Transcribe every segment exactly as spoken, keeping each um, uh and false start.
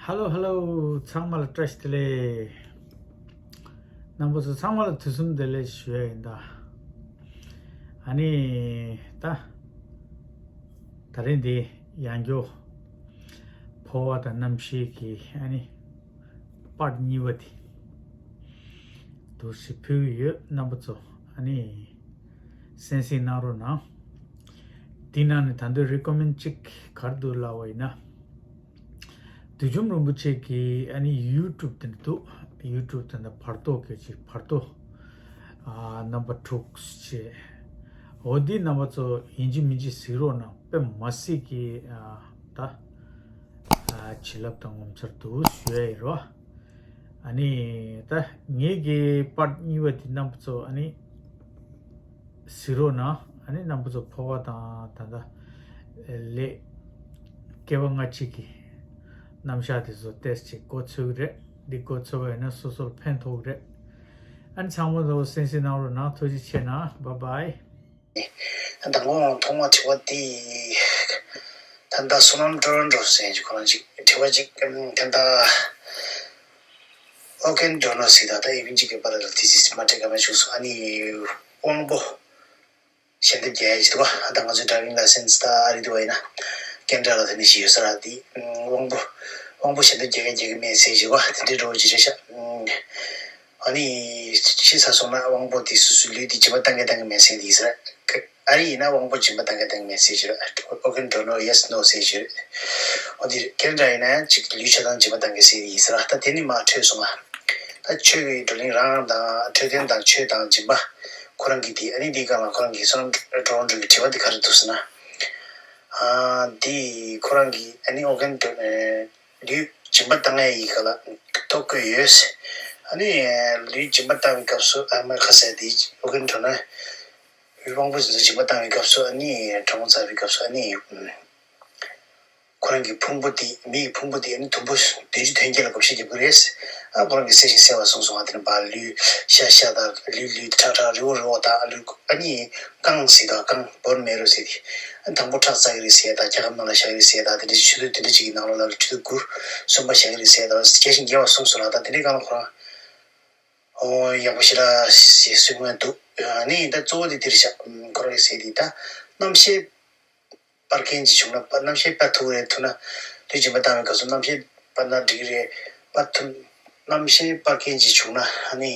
ཧ་ལོ་ཧ་ལོ། ཚང་མ་ལ་བཀྲ་ཤིས་བདེ་ལེགས། རྣམ་པ་ཚོ་ཚང་མ་ལ་དུས་གསུམ་བདེ་ལེགས་ཞུ་ཡ་ཡིན་ད། ཨ་ནི་ད། ད་རིང་འདི་ཡང་སྐྱར་འཕོ་བ་དང་རྣམ་ཤེས་ཀྱི་ཨ་ནི་པར་གཉིས་པ་དེ་འདུག་སེ་ཕུལ་གྱི་ཡོད། རྣམ་པ་ཚོ་ཨ་ནི་གསན་གཟིགས་གནང་རོགས་གནང་། འདི་ནང་ནས་ད་དུང་རི་ཀོ་མེན་གཅིག་ག་རེ་འདུག་ལབ་པ་ཡིན་ན། བདུད་འཇོམས་རིན་པོ་ཆེ་གི་ཨ་ནི་ཡུ་ཊུབ་དེ་འདྲ་འདུག་ཡུ་ཊུབ་དེ་འདྲ་བར་དོ་གལ་ཆེ་བར་དོ། ཨ་རྣམ་པ་དྲུག་བྱས། འོ་འདི་རྣམ་པ་ཚོ་ཡིན་གཅིག་མིན་གཅིག་གཟིགས་རོགས་གནང་། དཔེ་མ་སྲིད་ཀྱི་ཨ་ད་ཨ་བྱིན་རླབས་དང་ངོ་མཚར་འདུག་ཞུ་ཡ་ཡིན་རོ། ཨ་ནི་ད་ངེད་ཀྱི་པར་གཉིས་པ་དེ་རྣམ་པ་ཚོ་ཨ་ནི། གཟིགས་རོགས་གནང་། ཨ་ནི་རྣམ་པ་ཚོ་འཕོ་བ་དང་ད་ལྟ་ལས་སྐྱེ་བ་སྔ་ཕྱི་གི་རྣམ་གཞག་དེ་ཚོ་ཏོག་ཙམ་གོ་ཚོད་ཀྱི་རེད། འདི་གོ་ཚོད་པ་ཡིན་ན་སོ་སོར་ཕན་ཐོགས་ཀྱི་རེད། ཨ་ནི་ཚང་མ་ལ་གསན་གཟིགས་གནང་རོགས་གནང་། ཐུགས་རྗེ་ཆེ་གནང་། བཱའི་བཱའི། མདང་དགོང་ཐོག་མ་དྲི་བ་དེ་ད་ལྟ་བསོད་ནམས་ཀྲོ་རོན་ཀྲོ་ཟེར་གྱི་ཁོ་རང་ཅིག་དྲི་བ་ཅིག་ད་ལྟ་ཨོ་རྒན་ཌོ་ནར་ཟེར་ད་ལྟ་ཨི་ཝན་ཅིག་གི་པར་ལ་དེ་ཅི་མ་སྤྲད་ག་མ་བྱུང་སོང་། ཨ་ནི་དབང་པོ་ཞལ་འདེབས་རྒྱག་ཡ་ཞིག་འདུག་བ། ད་ང་ཚོའི་ཌ་རའི་ཝིང་ལའི་སེན་སི་ད་ཨ་རི་འདུག་བ་ཡིན་ན་ཀེན་ཌ་ར་ལ་དེ་ནས་ཞིག་ཡོད་ས་ར། དེ་དབང་པོ་དབང་པོ་ཞལ་འདེབས་རྒྱག་གི་རྒྱག་གི་མེད་ཟེར་ཞིག་བ། དེ་འདྲའི་འགྲོ་ཅིག་རེད་ཤག་ཨ་ནི་ཤི་ཚར་སོང་ན་དབང་པོ་དེ་སོ་སོའི་ལུས་དེ་སྦྱིན་པ་བཏང་གི་བཏང་གི་མེད་ཟེར་དེ་ཡིན་ས་ར། ཨ་རི་ཡིན་ན་དབང་པོ་སྦྱིན་པ་བཏང་གི་བཏང་གི་མེད་ཟེར་ཞིག་ར། ཨོ་རྒན་ཌོ་ནར་ཡེ་སི་ནོ་ཟེར་ཞིག་ར། འོ་དེ་ཀེན་ཌ་ར་ཡིན་ན་ཅིག་ལུས་ཆ་ཚང་སྦྱིན་པ་བཏང་གི་ཟེར་དེ་ཡིན་ས་ར། ད་དེ་ནི་མ་འཕྲོད་སོང་ང་། ད་ཆོས་ཀྱི་བགྲོ་གླེང་རང་རང་དང་འཕྲོད་བསྟེན་དང་ཆོས་དང་སྦྱིན་པ། ཁོ་རང་གི་དེ་ཨ་ནི་འདིའི་སྒང་ལ་ཁོ་རང་གི་བསོད་ནམས་ཀྲོ་རོན་ཀྲོ་གི་དྲི་བ་དེ་ག་རེ་འདུག་ཟེར་ན། ཨ་འདི་ཁོ་རང་གི་ཨ་ནི་ཨོ་རྒན་ཌོ་ནར་ལུས་སྦྱིན་པ་བཏང་ཡ་ཡི་ག་ལ་ཐོ་བཀོད་ཡོད། ཨ་ནི་ལུས་སྦྱིན་པ་བཏང་བའི་སྐབས་སུ་ཨ་མ་ཁ་ཟས་དེ་ཨོ་རྒན་ཌོ་ནར་ལུས་དབང་པོ་དེ་ཚོ་སྦྱིན་པ་བཏང་བའི་སྐབས་སུ་ཨ་ནི་གྲོང་ཚར་བའི་སྐབས་སུ་ཨ་ནི། ཁོ་རང་གི་ཕུང་པོ་དེ་མི་ཡི་ཕུང་པོ་དེ་ནི་དུམ་བུ་བདུན་ཅུ་དོན་བརྒྱད་ལ་བགོ་བཤའ་རྒྱབ་ཀྱི་རེད། ཨ་ཁོ་རང་གིས་གསལ་ཞིང་གསལ་བ་གསུངས་སོང་། ཨ་དེ་ནི་བ་ལུས་ཤ་ཤ་དང་ལུས་ལུས་ཁྲག་ཁྲག་རི་བོ་རི་བོ་དང་ཨ་ལུས་ཨ་ནི་རྐང་ཟེར་དང་རྐང་བོར་མེད་རོ་ཟེར་དེ། ཨ་དང་པོ་ཁྲག་བཙག་གི་རེད་ཟེར་དང་རྒྱ་གར་ནང་ལ་བཞག་གི་རེད་ཟེར་དང་དེ་འདྲ་ཆུ་ཚོད་དེ་འདྲ་ཅིག་གི་ནང་ལོགས་ལ་ཆུ་ཚོད་དགུ་གསུམ་པ་བཞག་གི་རེད་ཟེར་དང་རྒྱས་ཤིང་རྒྱས་པ་གསུངས་སོང་ལ། ད་དེ་འདྲའི་སྒང་ལ་ཁོ་རང་ཨོ་ཡག་པོ་ཞེ་དྲག་ཞེས་གསུང་གི་འདུག་ཨ་ནི་ད་གཙོ་བོ་དེ་འདིར་བཞག་ཁོ་རང་གིས་ཟེར་དེ་ད་རྣམ་ཤེས། སྤར་མཁན་ཅིག་བྱུང་ན་པ་རྣམ་ཤེས་སྤར་ཐུབ་ཀྱི་རེད་ཐུབ་ན། དུས་རྒྱུན་པ་བཏང་བའི་སྐབས་སུ་རྣམ་ཤེས་སྤར་ན་འགྲིག་གི་རེད། སྤར་ཐུབ། རྣམ་ཤེས་སྤར་མཁན་ཅིག་བྱུང་ན་ཨ་ནི་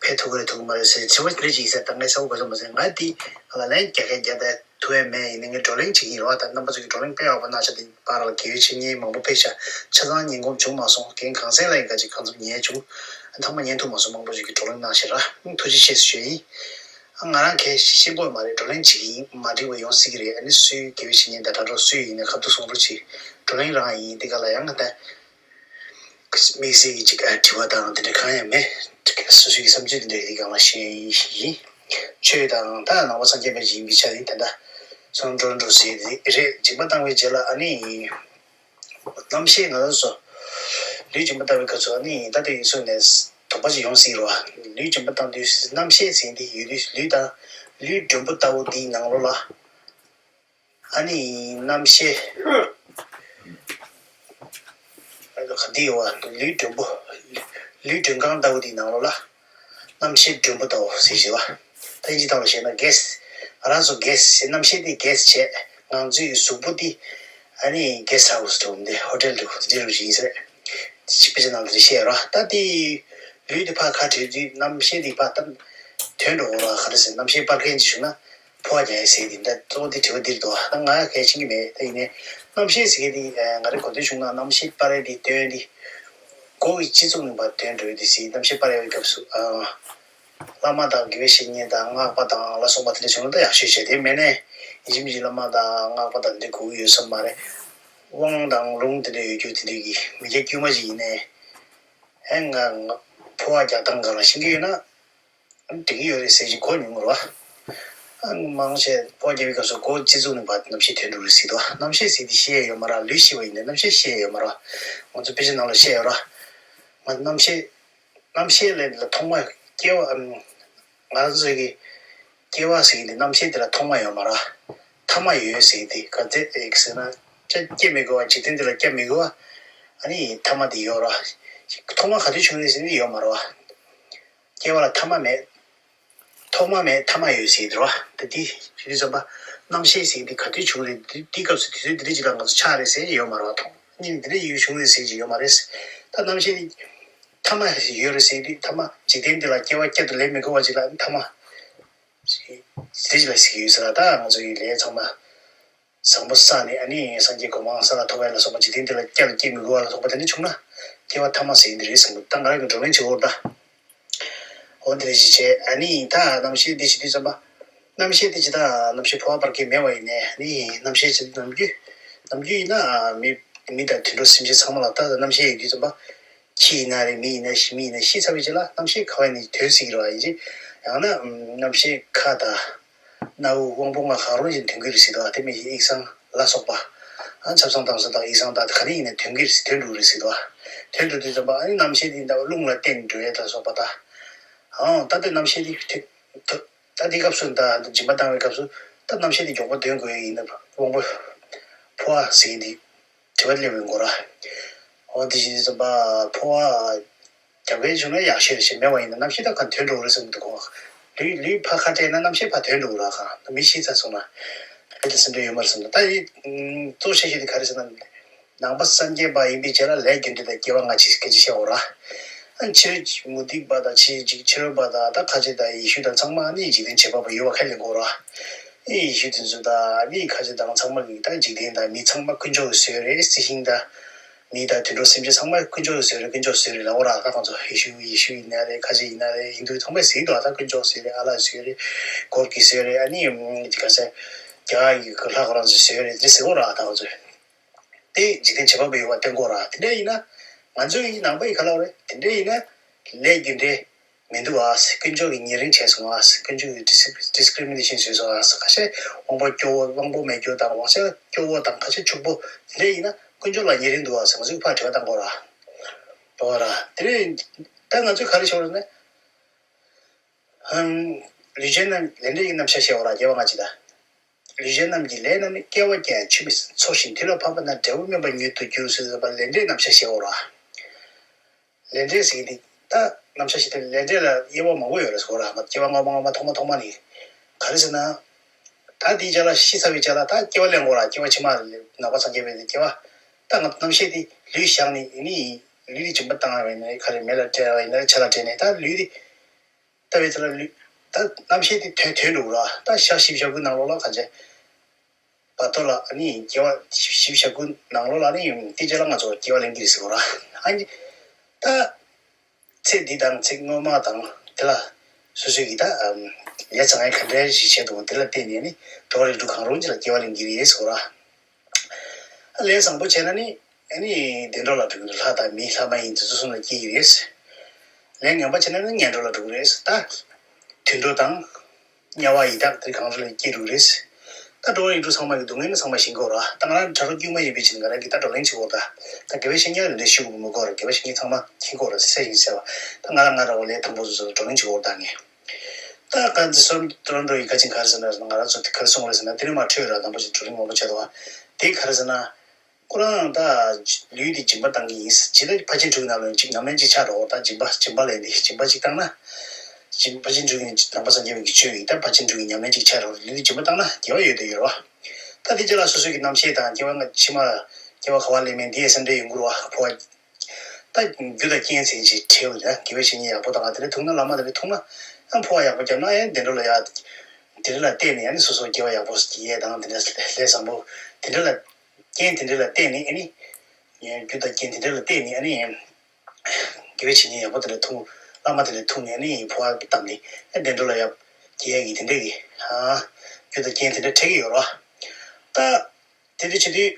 ཕན་ཐོགས་ཀྱི་རེད་ཐོགས་ཀྱི་མ་རེད་ཟེར་དྲི་བ་དེ་འདྲ་ཅིག་ཡིན་ས། ད་ངས་གསལ་པོ་ག་ཚོད་མ་ཟེར། ང་དེ་ང་ལ་ལན་རྒྱག་མཁན་རྒྱག་ད་ཐུབ་ཡ་མེད། ཡིན་ནའི་ངས་བགྲོ་གླེང་བྱེད་ཀྱི་ཡིན་རེད་བ། ད་རྣམ་པ་ཚོ་གིས་བགྲོ་གླེང་དཔེ་ཡག་པོ་གནང་ཤག་དེ་པར་ལ་དགེ་བའི་བཤེས་གཉེན་མང་པོ་ཕེབས་ཤག་ཆ་ཚང་ཉན་གོམས་བྱུང་མ་སོང་། རྒན་གངས་སེང་ལགས་ཡིན་ག་ཅིག་གང་འཚམ་ཉན་བྱུང་། ཐོག་མ་ཉན་ཐུབ་མ་སོང་། མང་པོ་ཞིག་གིས་བགྲོ་གླེང་གནང་ཤག་ར། ཐུགས་རྗེ་ཆེ་ཞུ་ཡིན། ང་རང་གལ་ཤེས་པོ་མ་རེད། བགྲོ་གླེང་བྱེད་ཀྱི་ཡིན། མ་འགྲིག་པ་ཡོང་སྲིད་ཀྱི་རེད། ཨ་ནི་སུའི་དགེ་བའི་བཤེས་གཉེན་དང་དྲ་གྲོགས་སུ་ཡིན་ནའི་ཁ་ཐུག་གསུང་རོགས་གྱིས། བགྲོ་གླེང་རང་ཡིན། དེ་ག་ལ་ཡང་ད་དམིགས་བསལ་གྱི་ཅིག་ཨ་དྲི་བ་དང་དེ་འདྲ་གང་ཡང་མེད། སོ་སོའི་བསམ་ཚུལ་དེ་འདྲ་དེ་སྒང་ལ་བཤད་ཡིན། ཆོས་དང་ད་ནང་པ་སངས་རྒྱས་པ་ཞིག་ཡིན་པའི་ཆ་ནས་ད་ལྟ་སོང་འགྲོ་འགྲོ་ཟེར་དེ་རེད། སྦྱིན་པ་བཏང་བའི་རྗེས་ལ་ཨ་ནི། རྣམ་ཤེས་ང་རང་ཚོ་ལུས་སྦྱིན་པ་བཏང་བའི་སྐབས་སུ་ཨ་ནི་ད་ལྟ་ཡིན་སོང་ནས་དོགས་པ་ཅིག་ཡོང་སྲིད་རོ། ལུས་སྦྱིན་པ་བཏང་དུས་རྣམ་ཤེས་ཟེར་འདི་ཡོད་དུས་ལུས་དང་ལུས་མགྲོན་པོ་ལྟ་བུ་འདིའི་ནང་ལོགས་ལ་ཨ་ནི་རྣམ་ཤེས་འདི་ཡོད་བ། ལུས་མགྲོན་པོ་ལུས་མགྲོན་ཁང་ལྟ་བུ་འདིའི་ནང་ལོགས་ལ། རྣམ་ཤེས་མགྲོན་པོ་ལྟ་བུ་ཟེར་ཞེས་པ། ད་ཡིན་གཅིག་ཐོག་ལ་བཤད་ན་གེ་སི། ང་རང་ཚོ་གེ་སི་བྱས། རྣམ་ཤེས་དེ་གེ་སི་བྱས། ང་ཚོའི་གཟུགས་པོ་དེ་ཨ་ནི་གེ་སི་ཧའུ་སི་འགྲོ་འདི་ཧོ་ཊེལ་འགྲོ་འདི་རུ་ཡིན་ཟེར། དཔེ་ཆ་ནང་ལ་བཤད་ར། ད་དེ་ལུས་དེ་ཕར་ཁ་བྲལ་དུས་རྣམ་ཤེས་དེ་ཕར་ད་དོན་འགྲོ་འོ་ར། ག་རེ་ཟེར། རྣམ་ཤེས་སྤར་མཁན་ཅིག་བྱུང་ན་འཕོ་བ་རྒྱག་ཡ་ཟེར་དེ། ད་གཙོ་བོ་དེ་དྲི་བ་འདིར་འདུག་ད་ང་གལ་ཆེན་གྱི་མེད། ད་ཡིན་ནའི་རྣམ་ཤེས་ཟེར་མཁན་དེ་ང་རའི་གོ་དོན་བྱུང་ན་རྣམ་ཤེས་སྤར་ཡ་དེ་དོན་དེ། མགོ་གི་སྤྱི་གཙུག་ནས་ཕར་དོན་འགྲོ་ཡ་དེ་ཟེར། རྣམ་ཤེས་སྤར་ཡ་བའི་སྐབས་སུ་ཨ། བླ་མ་དང་དགེ་བའི་བཤེས་གཉེན་དང་སྔགས་པ་དང་ལ་སོགས་པ་དེ་འདྲ་བྱུང་ན་ད་ཡག་ཤོས་བྱས། དེ་མེད་ནས་ཡིན་གཅིག་མིན་གཅིག་བླ་མ་དང་སྔགས་པ་དང་འདི་དགོས་ཀྱི་ཡོད་ས་མ་རེད། དབང་དང་ལུང་དེ་འདྲ་ཡོད་རྒྱུ་དེ་འདྲ་གི་མི་སྐྱ་དཀྱུས་མ་ཞིག་ཡིན་ནས། ཨེ་ང་ང་འཕོ་བ་རྒྱག་སྟངས་སྒང་ལ་ཤེས་ཀྱི་ཡོད་ན་འགྲིག་གི་ཡོད་རེད་ཟེར་གྱི་གོ་མྱོང་གི་རེད་བ། ཨ་མང་ཆེ་འཕོ་བ་རྒྱག་པའི་སྐབས་སུ་མགོ་སྤྱི་གཙུག་ནས་ཕར་རྣམ་ཤེས་དོན་འགྲོ་རེད་ཟེར་འདུག་རྣམ་ཤེས་ཟེར་དེ་ཤེས་ཡ་ཡོད་མ་རེད། ལུས་ཤེས་པ་ཡིན་ནའི་རྣམ་ཤེས་ཤེས་ཡ་ཡོད་མ་རེད། ང་ཚོ་དཔེ་ཆ་ནང་ལ་བཤད་ཡོད་རེད། ང་རྣམ་ཤེས། རྣམ་ཤེས་ལས་ལ་ཐོག་མ་སྐྱེ་བ་ཨམ། ང་རང་ཚོའི་གི་སྐྱེ་བ་ཟེར་གྱི་འདི་རྣམ་ཤེས་དེ་ལ་ཐོག་མ་ཡོད་མ་རེད། ཐ་མ་ཡོད་ཟེར་གྱི་འདི་ག་ཚད་ཟེར་ན་སྐྱེ་སྐྱེ་མི་དགོས་པ། འཇིག་རྟེན་འདི་ལ་སྐྱེ་མི་དགོས་པ། ཨ་ནི་ཐ་མ་དེ་ཡོད་ར། ཐོག་མ་ག་དུས་བྱུང་རེད་ཟེར་ནི་ཡོད་མ་རེད་བ། སྐྱེ་བ་ལ་ཐ་མ་མེད། ཐོག་མ་མེད་ཐ་མ་ཡོད་ཟེར་དུས་ར། ད་དེ་ཞུ་དུས་ཙམ་པ། རྣམ་ཤེས་ཟེར་དེ་ག་དུས་བྱུང་རེད། དེ་དེའི་སྐབས་སུ་དུས་ཚོད་འདི་འདྲ་ཅིག་ལ་ང་ཚོ་ཆགས་རེད་ཟེར་ཡོད་མ་རེད་བ། ཐོག་མ་ནི་འདི་འདྲ་ཡོད་བྱུང་རེད་ཟེར་གྱི་ཡོད་མ་རེད། ད་རྣམ་ཤེས་དེ་ཐ་མ་ཡོད་རེད་ཟེར་དུས་ཐ་མ་འཇིག་རྟེན་འདི་ལ་སྐྱེ་བ་བསྐྱར་དུ་ལེན་མི་དགོས་པ་ཅིག་ལ་ཐ་མ་ཟེར་དེ་ཅིག་ལ་ཟེར་གྱི་ཡོད་ཟེར་ལ། ད་ང་ཚོ་ཡི་ལས་ཚང་མ་བཟང་པོ་བསགས་ནས། ཨ་ནི་སངས་རྒྱས་གོ་འཕང་ས་ལ་ཐོབ་པ་ལ་སོགས་པ། འཇིག་རྟེན་འདི་ལ་བསྐྱར་དུ་སྐྱེ་མི་དགོས་པ་ལ་སོགས་པ་དེ་འདྲ་བྱུང་ན་སྐྱེ་བ་ཐ་མ་ཟེར་འདི་རེད་བསམ་གི། ད་ང་རང་གི་བགྲོ་གླེང་བྱེད་འོར་ད། འོ་འདི་རེད་ཅེས་བྱས། ཨ་ནི་ད་རྣམ་ཤེས་འདི་བྱེད་དུས་ཙམ་པ། རྣམ་ཤེས་འདི་ཇི་ལྟར་རྣམ་ཤེས་འཕོ་བ་བར་གྱི་མེད་པ་ཡིན་ནས། ཨ་ནི་རྣམ་ཤེས་ཇི་ལྟར་ནམ་རྒྱུན་ནམ་རྒྱུན་ཡིན་ན་མི་མི་དང་དུད་འགྲོ་སེམས་ཅན་ཚང་མ་ལ་ད་རྣམ་ཤེས་ཡོད་དུས་ཙམ་པ། ཁྱི་ཡིན་ན་རེད། མི་ཡིན་ན། ཤི་མི་ཡིན་ན། ཤི་ཚར་བའི་རྗེས་ལ་རྣམ་ཤེས་ག་བ་ནས་ཐོན་སྲིད་ཀྱི་རེད་བ། ཡིན་གཅིག་ཡང་ན་རྣམ་ཤེས་ཁ་དང་སྣ་བུག་དབང་པོ་ལྔ་གང་རུང་ཞིག་ཐོན་གྱི་རེད་ཟེར་དུས། དེ་མིན་ཡིད་ཀྱི་ཡིད་བཟང་ལ་སོགས་པ། ཨ་ཆབ་གསང་དྭངས་གསང་དང་ཡིད་བཟང་དང་ག་རེ་ཡིན་ན་ཐོན་གྱི་རེད་ཟེར། ཐོན་འགྲོ་གི་རེད་ཟེར་དུས། ཐོན་འགྲོ་དུས་ཙམ་པ་ཨ་ནི་རྣམ་ཤེས་དེ་ད་རླུང་ལ་བརྟེན་འགྲོ་ཡས་ལ་སོགས་པ་དང་། ཨང་ད་ལྟའི་རྣམ་ཤེས་དེ་ཐོན་ད་དེའི་སྐབས་སུ་ད་སྦྱིན་པ་བཏང་བའི་སྐབས་སུ་ད་རྣམ་ཤེས་དེ་མགྱོགས་པོ་འདོན་དགོས་ཡིན་ན། དབང་པོ་འཕོ་བ་ཟེར་གྱི་འདི། དྲི་བ་སླེབས་པའི་སྐོར་ར། འོ་དེ་བཞིན་དུ་འཕོ་བ་རྒྱབ་མཁན་བྱུང་ན་ཡག་ཤོས་རེད་ཞེས། མེད་པ་ཡིན་ན་རྣམ་ཤེས་ད་གང་ཐོན་འགྲོ་རེད་བསམ་འདུག་གོ། ལུས་ལུས་ཕར་ཁ་བྲལ་ན་རྣམ་ཤེས་ཕར་ཐོན་འགྲོ་ར། གང་མི་ཤི་ཚར་སོང་ན་རེད་དེ་སེམས་ཁྲལ་ཡོད་མ་རེད་བསམ་འདུག་ད་ཡི་གཙོ་ཆེ་ཤོས་དེ་ག་རེ་ཟེར་ན། ནང་པ་སངས་རྒྱས་པ་ཡིན་པའི་རྗེས་ལ་ལས་རྒྱུ་འབྲས་དང་སྐྱེ་བ་སྔ་ཕྱི་སྐད་ཆ་བཤད་འོ་ར། ཨ་ཕྱི་རོལ་མུ་སྟེགས་པ་དང་ཕྱི་ཕྱི་རོལ་པ་དང་ད་ཁ་ཆེ་དང་ཡེ་ཤུ་དང་ཚང་མ་ནི་འཇིག་རྟེན་བྱེད་པ་པོ་ཡོད་པ་ཁས་ལེན་གོ་ར། ཨེ་ཡེ་ཤུ་དེ་ཚོ་དང་ནི་ཁ་ཆེ་དང་ཚང་མ་གི་ད་འཇིག་རྟེན་དང་མི་ཚང་མ་དཀོན་མཆོག་གི་བཟོས་རེད། རྩི་ཤིང་དང་མི་དང་དུད་འགྲོ་སེམས་ཅན་ཚང་མ་དཀོན་མཆོག་གི་བཟོས་རེད། དཀོན་མཆོག་བཟོས་རེད་ལབ་འོ་ར། ད་ཁོང་ཚོ་ཡེ་ཤུ་ཡེ་ཤུ་ཡིན་ན་རེད། ཁ་ཆེ་ཡིན་ན་རེད། ཧིན་དུ་ཚང་མས་ཟེར་གི་འདུག་ད་དཀོན་མཆོག་བཟོས་རེད། ཨ་ལ་བཟོས་རེད། གོར་གི་བཟོས་རེད། ཨ་ནི་དེ་ག་ས་རྒྱ་གི་ལྷ་ཁོ་རང་ཚོས་བཟོས་རེད་དེ་ཟེར་འོ་ར། ད་ཁོང་ཚོས། དེ་འཇིག་རྟེན་བྱེད་པ་པོ་ཡོད་པ་སྟོན་གོ་ར། དེ་འདྲ་ཡིན་ན་ང་ཚོ་ཡི་ནང་པ་ཡི་ག་ལ་རེད། དེ་འདྲ་ཡིན་ན་ལས་རྒྱུ་འབྲས་མི་འདུག་ཨ། དཀོན་མཆོག་གིས་ཉེ་རིང་བྱས་སོང་ཨ། དཀོན་མཆོག་གིས་discrimination་བྱས་སོང་ཨ། ཁ་ཤས་དབང་པོ་སྐྱོ་བོ་དབང་པོ་མེད་རྒྱུ་དང་། དབང་ཤ་སྐྱོ་བོ་དང་ཁ་ཤས་ཕྱུག་པོ་དེ་འདྲ་ཡིན་ན་དཀོན་མཆོག་ལ་ཉེ་རིང་འདུག་ཨ་ཟེར་ང་ཚོས་ཕར་དྲི་བ་བཏང་གོ་ར། འོ་ར། དེ་འདྲ་ཡིན་ད་ང་ཚོས་ག་རེ་ཤོར་ན། ལུས་ཅན་རྣམས་ལས་འབྲས་ཀྱི་རྣམ་གཞག་བཤད་འོ་ར། སྐྱེ་བ་སྔ་ཕྱི་དང་། ལུས་ཅན་རྣམས་ཀྱི་ལས་རྣམས་ནི། སྐྱེ་བ་ཀྱང་ཆུད་མི་ཟིན་འཚོ་ཞིང་དུས་ལ་བབ་པ་ན། འབྲས་བུ་སྨིན་པ་མྱུར་དུ་འགྱུར་ཟེར་བ་ལས་འབྲས་རྣམ་གཞག་བཤད་འོ་ར། ལས་འབྲས་ཟེར་གྱི་འདི་ད་རྣམ་གཞག་ཞིག་དེ་ལས་འབྲས་ལ་དབྱེ་བ་མང་པོ་ཡོད་རེད་ཟེར་གོ་ར། སྐྱེ་བ་སྔ་མ་སྔ་མ་ཐོག་མ་ཐོག་མ་ནི་ག་རེ་ཟེར་ན། ད་དེའི་རྗེས་ལ་ཤི་ཚར་བའི་རྗེས་ལ་ད་སྐྱེ་བ་ལེན་དགོས་ར། སྐྱེ་བ་ཕྱི་མ་ནང་པ་སངས་རྒྱས་པའི་སྐྱེ་བ། ད་ང་རྣམ་ཤེས་དེ་ལུས་བཞག་ནས་ནི་ལུས་དེ་སྦྱིན་པ་བཏང་བ་ཡིན་ན་ག་རེ་མེ་ལ་སྤྲད་པ་ཡིན་ན་ཆར་ལ་སྤྲད་ནས་ད་ལུས་དེ། ལྟ་བའི་ཚེ་ལ་ལུས་ད་རྣམ་ཤེས་དེ་ཐོན་ཐོན་འགྲོ་གི་ར། ད་ཞག་བཞི་བཅུ་ཞེ་དགུ་ནང་ལོགས་ལ་ག་ཚད་བར་དོ་ལ་ཨ་ནི་སྐྱེ་བ་བཞི་བཅུ་ཞེ་དགུ་ནང་ལོགས་ལ་ཨ་ནི་དེ་རྗེས་ལ་ང་ཚོ་སྐྱེ་བ་ལེན་གྱི་རེད་ཟེར་གོ་ར། ཨ་ནི་ད་ཚེ་འདི་དང་ཚེ་སྔོན་མ་དང་དེ་ལ་སོ་སོའི་གི་ད་ལས་ཚང་ཡ་ག་འདྲ་ཞིག་བྱས་འདུག་དེ་ལ་བརྟེན་ནས་ནི་འགྲོ་བ་རིགས་དྲུག་གང་རུང་ཅིག་ལ་སྐྱེ་བ་ལེན་གྱི་རེད་ཟེར་གོ་ར། ལས་བཟང་པོ་བྱས་ན་ནི་ཨ་ནི་བདེ་འགྲོ་ལ་འགྲོ་གི་རེད། ལྷ་དང་མི་ལྷ་མ་ཡིན་དེ་ཚོ་གསུམ་ལ་སྐྱེ་གི་རེད། ལས་ངན་པ་བྱས་ན་ནི་ངན་འགྲོ་ལ་འགྲོ་གི་རེད། ད་དུད་འགྲོ་དང་དམྱལ་བ་ཡི་དྭགས་དེ་གང་རུང་ལ་སྐྱེ་འགྲོ་གི་རེད། ད་འགྲོ་བ་ཡིག་འབྲུ་ཚང་མ་གི་སྡུག་བསྔལ་ནི་ཚང་མ་ཞིང་གོ་ར། ད་ང་རང་གྲྭ་རོགས་དཀྱུས་མ་ཡིན་པའི་ཕྱིར་ང་རང་གི་ད་བགྲོ་གླེང་བྱེད་འོ་ད། ད་དགེ་བའི་བཤེས་གཉེན་ལ་འདྲ་ཤུ་གུ་མི་གོ་ར། དགེ་བའི་བཤེས་གཉེན་ཚང་མ་མཁྱེན་གོ་ར། སེ་ཡིན་ཟེར་བ། ད་ང་རང་ང་རང་འོ་ལས་དང་པོ་ཚོ་ཚོ་བགྲོ་གླེང་བྱེད་འོ་ད་ངས། ད་ག་ཚོད་སོར་ཏོ་རོན་ཏོ་ཡི་ཁ་ཆེན་ག་རེ་ཟེར་ན་ང་རང་ཚོ་དེ་ག་རེ་གསུང་རེད་ཟེར་ན་དེ་རིང་མ་འཕྲོས་ར། དང་པོ་ཞིག་བགྲོ་གླེང་མང་པོ་བྱས་འདུག་བ། དེ་ག་རེ་ཟེར་ན། ཁོ་རང་ད་ལུས་འདི་སྦྱིན་པ་བཏང་གི་ཡིན། ཇི་ལྟར་ཕར་ཕྱིན་དྲུག་ནང་ལ་གཅིག་ཉམས་ལེན་གཅིག་ཆགས་འགྲོ། ད་སྦྱིན་པ་སྦྱིན་པ་ལས་འདི་སྦྱིན་པ་གཅིག་བཏང་ན། སྦྱིན་ཕར་ཕྱིན་དྲུག་གི་ནང་པ་སངས་རྒྱས་པའི་གི་ཆོས་ཡིན། ད་ཕར་ཕྱིན་དྲུག་གི་ཉམས་ལེན་གཅིག་ཆགས་འགྲོ། ལུས་འདི་སྦྱིན་པ་བཏང་ན་དགེ་བ་ཡོད་དོ་ཡོད་རེད་བ། ད་དེ་རྗེས་ལ་སོ་སོ་གི་རྣམ་ཤེས་དང་སྐྱེ་བ་སྔ་ཕྱི་མ་སྐྱེ་བ་ག་བ་ལེན་མིན་འདི་ཡི་སེམས་ཁྲལ་ཡོང་གི་རེད་བ། འཕོ་བ་ད་རྒྱུ་དང་རྐྱེན་ཟེར་གྱི་ཅིག་ཁྲེལ་ཡོད་རེད། དགེ་བའི་བཤེས་གཉེན་ཡག་པོ་དང་དེ་འདྲ་ཐུག་ན་བླ་མ་དེ་འདྲ་ཐུག་ན་ཡང་འཕོ་བ་ཡག་པོ་བརྒྱབ་ན་ཡང་བདེ་འགྲོ་ལ་ཡ། དེ་འདྲ་ལ་བརྟེན་ནས་ཡང་ནི་སོ་སོ་སྐྱེ་བ་ཡག་པོ་སྐྱེ་ཡས་དང་དེ་འདྲ་ལས་བཟང་པོ་དེ་འདྲ་ལ་རྐྱེན་དེ་འདྲ་ལ་བརྟེན་ནས་ཨ་ནི། རྒྱུ་དང་རྐྱེན་དེ་འདྲ་ལ་བརྟེན་ནས་ཨ་ནི། དགེ་བའི་བཤེས་གཉེན་ཡག་པོ་དེ་འདྲ་ཐུག་བླ་མ་དེ་འདྲ་ཐུག་ནས་ཨ་ནི་འཕོ་བ་བཏང་ནས་ཨ་བདེ་འགྲོ་ལ་ཡ་སྐྱེ་ཡས་ཀྱི་དེ་འདྲ་གི་ཨ། རྒྱུ་དང་རྐྱེན་དེ་འདྲ་འཕྲད་ཀྱི་ཡོད་རེད་བ། ད་དེ་འདྲ་བྱེད་དུས་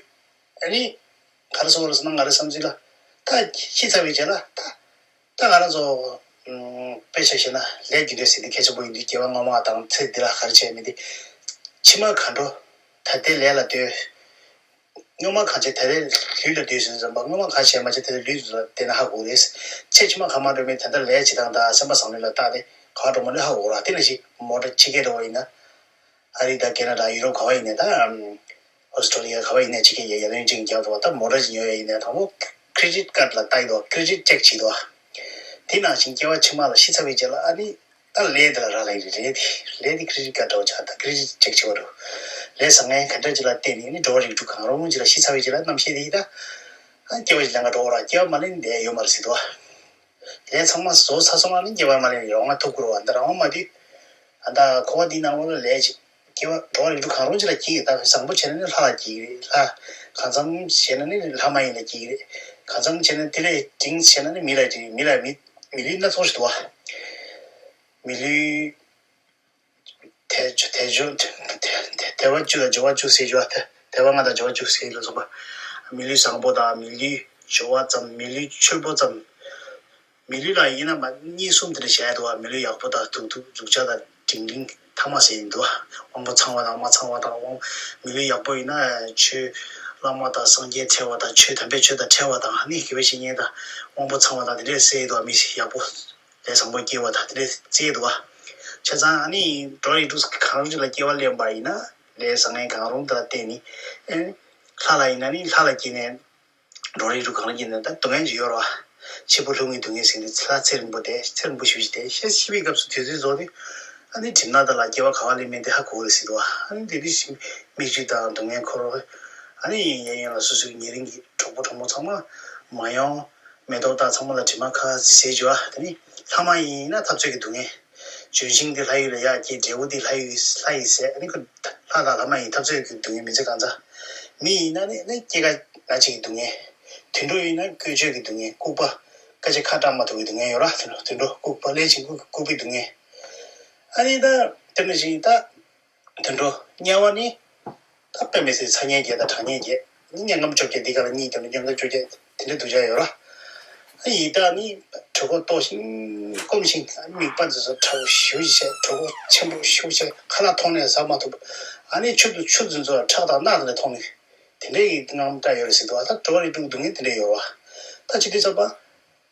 ཨ་ནི། ག་རེ་ཟེར་བ་རེད་ཟེར་ན་ང་རའི་བསམ་ཚུལ་ལ། ད་ཤི་ཚར་བའི་རྗེས་ལ་ད། ད་ང་རང་ཚོ་ཨུམ་དཔེ་ཆ་བཞག་ན་ལས་རྒྱུ་འབྲས་ཟེར་དེ་གལ་ཆེན་པོ་ཡིན་དུས་སྐྱེ་བ་སྔོན་མ་དང་ཚེ་འདི་ལ་ག་རེ་བྱས་མིན་དེ། ཕྱི་མ་གང་འགྲོ། ད་ལྟའི་ལས་ལ་ལྟོས། སྔོན་མ་གང་བྱས་ད་ལྟའི་ལུས་ལ་ལྟོས་ཟེར་དུས་ཙམ་པ་སྔོན་མ་གང་བྱས་མ་བྱས་ད་ལྟའི་ལུས་ལ་བལྟས་ན་ཧ་གོ་རེད། ཚེ་ཕྱི་མ་གང་མ་འགྲོ་མིན་ད་ལྟ་ལས་བྱེད་སྟངས་དང་སེམས་པ་བཟང་ལུགས་ལ་བལྟས་ཏེ་ག་བ་འགྲོ་མ་འགྲོ་ཧ་གོ་ར། དེ་ནང་བཞིན་མོ་ཊ་ཕྱི་རྒྱལ་འགྲོ་བ་ཡིན་ན། ཨ་རི་དང་ཁེ་ན་ཌ་ཡུ་རོབ་ག་བ་ཡིན་ནའི་ད། ཨོ་སི་ཀྲོ་ལི་ཡ་ག་བ་ཡིན་ནའི་ཕྱི་རྒྱལ་ཡ་ཡར་ལེན་ཅིག་རྒྱག་འདུག་བ། ད་མོ་ཊ་ཅིག་ཉོ་ཡ་ཡིན་ནའི་དང་པོ། ཀྲེ་ཌིཊ་ཀཌ་ལ་ལྟ་ཡི་འདུག་ཀྲེ་ཌིཊ་ཅེག་བྱེད་འདུག་དེ་ནང་བཞིན་སྐྱེ་བ་ཕྱི་མ་ལ་ཤི་ཚར་བའི་རྗེས་ལ་ཨ་ནི། ད་ལས་དེ་ལ་རག་ལས་རེད། ལས་དེ་ལས་དེ་ཀྲེ་ཌིཊ་ཀཌ་འདྲ་བོ་ཆགས། ད་ཀྲེ་ཌིཊ་ཅེག་བྱེད་པ་འདྲ་བོ། ལས་བཟང་ངན་ག་འདྲ་ཅིག་ལ་བརྟེན་ནས་ནི་འགྲོ་བ་རིགས་དྲུག་གང་རུང་ཅིག་ལ་ཤི་ཚར་བའི་རྗེས་ལ་རྣམ་ཤེས་དེ་ཡིས་ད། ཨ་སྐྱེ་བ་ཞིག་ལེན་ག་འགྲོ་བ་ར་སྐྱེ་བ་མ་ལེན་བསྡད་ཡོད་མ་རེད་ཟེར་འདུག་ལས་ཚང་མ་བཟོ་ཚར་སོང་ན་ནི་སྐྱེ་བ་མ་ལེན་རེད། རང་དབང་ཐོབ་དགོས་རེད་བ། འདི་རང་དབང་མ་དུས། ཨ་ད་འཁོར་བ་འདིའི་ནང་ལོགས་ལ་ལས་ཅིག་སྐྱེ་བ་འགྲོ་བ་རིགས་དྲུག་གང་རུང་ཅིག་ལ་སྐྱེ་ཡོད། ད་བཟང་པོ་བྱས་ན་ནི་ལྷ་ལ་སྐྱེ་གི་རེད། ལྷ། གང་འཚམ་བྱས་ན་ནི་ལྷ་མ་ཡིན་ལ་སྐྱེ་གི་རེད། གང་འཚམ་བྱས་ན་དེ་ལས་འབྲིང་བྱས་ན་ནི་མི་ལ་སྐྱེ་གི་རེད། མི་ལ་མི་མི་ལུས་སྣ་ཚོགས་ཤིག་འདུག་བ། མི་ལུས། དལ་འབྱོར་དལ་འབྱོར་དལ་དལ་བ་བཅུ་དང་འབྱོར་བ་བཅུ་ཟེར་རྒྱུ་བ། དལ་བ་ལྔ་དང་འབྱོར་བ་བཅུ་ཟེར་ལ་སོགས་པ། མི་ལུས་བཟང་པོ་དང་མི་ལུས་འབྱོར་བ་ཙམ། མི་ལུས་ཆོས་པོ་ཙམ། མི་ལུས་ལ་ཡིན་ན་མ་གཉིས་གསུམ་དེ་འདྲ་བཞག་འདུག་བ། མི་ལུས་ཡག་པོ་དང་སྡུག་སྡུག་སྡུག་ཅག་དང་འབྲིང་འབྲིང་ཐ་མ་ཟེར་ཡིན་འདུག་བ། དབང་པོ་ཚང་བ་དང་མ་ཚང་བ་དང་དབང་། མི་ལུས་ཡག་པོ་ཡིན་ན་ཆོས་བླ་མ་དང་སངས་རྒྱས་ཕྲད་པ་དང་ཆོས་དམ་པའི་ཆོས་དང་ཕྲད་པ་དང་ཨ་ནི་དགེ་བའི་བཤེས་གཉེན་དང་དབང་པོ་ཚང་བ་དང་དེ་འདྲས་ཟེར་ཡིན་འདུག་བ། མི་ཡག་པོ། ལས་བཟང་པོ་སྐྱེ་བ་དང་དེ་འདྲས་བཙལ་འདུག་བ། བྱས་ཙང་ཨ་ནི་འགྲོ་བ་རིགས་དྲུག་གང་རུང་ཅིག་ལ་སྐྱེ་བ་ལེན་པ་ཡིན་ན་ལས་བཟང་ངན་གང་རུང་དེ་ལ་བརྟེན་ནས། ཨེ། ལྷ་ལ་ཡིན་ན་ནི་ལྷ་ལ་སྐྱེས་ནས། འགྲོ་བ་རིགས་དྲུག་གང་ལ་སྐྱེས་ནས་ད་སྡུག་བསྔལ་ཅིག་ཡོད་རེད་བ། འཆི་འཕོ་ལྷུང་བའི་སྡུག་བསྔལ་ཟེར་ནས་ཚེ་ལ་ཚེ་རིང་པོ་དེ་ཚེ་རིང་པོ་ཞེ་པོ་ཅིག་དེ་ཤ་ཤི་བའི་སྐབས་སུ་དུས་ཚོད་རྫོགས་ཏེ། ཨ་ནི་གྲིབ་ནག་དག་ལ་སྐྱེ་བ་ག་བ་ལེན་མིན་དེ་ཧ་གོ་གི་རེད་ཟེར་འདུག་བ། ཨ་ནི་དེ་དུས་ཤི་མིག་ཆུ་དང་སྡུག་བསྔལ་འཁོར། ཨ་ནི་གཡས་གཡོན་ལ་སོ་སོའི་ཉེ་རིང་གི་གྲོགས་པོ་གྲོགས་མོ་ཚང་མ་མ་ཡོང་། མེ་ཏོག་དང་ཚང་མ་ལ་དྲི་མ་ཁ་ཟི་ཟེར་རྒྱུ་ཨ། དེ་ནི་ལྷ་མ་ཡིན་ན་འཐབ་རྩོད་ཀྱི་སྡུག་བསྔལ། ལྗོན་ཤིང་དེ་ལྷ་ཡུལ་ལ་ཡར་སྐྱེས། འབྲས་བུ་དེ་ལྷ་ཡུལ་ལྷ་ཡི་ཟས། ཨ་ནི་ཁོ་ལྷ་དང་ལྷ་མ་ཡིན་འཐབ་རྩོད་ཀྱི་སྡུག་བསྔལ། མི་ཚེ་གང་ཚ། མི་ཡིན་ན་ནི་ནི་སྐྱེ་རྒ་ན་འཆི་གི་སྡུག་བསྔལ། དུད་འགྲོ་ཡིན་ན་བཀོལ་སྤྱོད་ཀྱི་སྡུག་བསྔལ། ལྐུགས་པ། སྐད་ཆ་ཁ་གྲག་མ་ཐུབ་ཀྱི་སྡུག་བསྔལ་ཡོད་ར། དུད་འགྲོ་དུད་འགྲོ་ལྐུགས་པ་ལན་ཅིག་ལྐུགས་ལྐུགས་པའི་སྡུག་བསྔལ། ཨ་ནི་ད་དེ་འདྲ་ཞིག་ད། དུད་འགྲོ་དམྱལ་བ་ནི། ད་དཔེ་མི་སྲིད་ཚ་དམྱལ་བརྒྱད་དང་གྲང་དམྱལ་བརྒྱད། ནི་དམྱལ་ཁམས་བཅོ་བརྒྱད་འདི་ག་ལ་གཉིས་དང་དམྱལ་ཁམས་བཅོ་བརྒྱད་དེ་འདྲའི་སྡུག་ཅག་ཡོད་ར། ཨ་ཡི་དྭགས་ནི་གྲོད་ཁོག་ལྟོགས་ཤིང་སྐོམ་ཞིང་ཨ་ནི་མིད་པ་འཛིན་སོ་ཁྲ་བོ་ཞེ་པོ་ཅིག་བྱས། གྲོད་ཁོག་ཆེན་པོ་ཞེ་པོ་ཅིག་ཁ་ལག་མཐོང་ནས་ཟ་མ་ཐུབ། ཨ་ནི་ཆུ་དང་ཆུ་འཛིན་སོ་ཁྲག་དང་རྣག་དེ་འདྲ་མཐོང་ནས་དེ་འདྲའི་ཡི་དྭགས་རྣམས་བཀྲ་ཡོད་རེད་ཟེར་འདུག་ཨ་ད་འགྲོ་བ་རིགས་དྲུག་སྡུག་བསྔལ་དེ་འདྲ་ཡོད་ར། ད་ཅི་དུས་ཚོད་པ།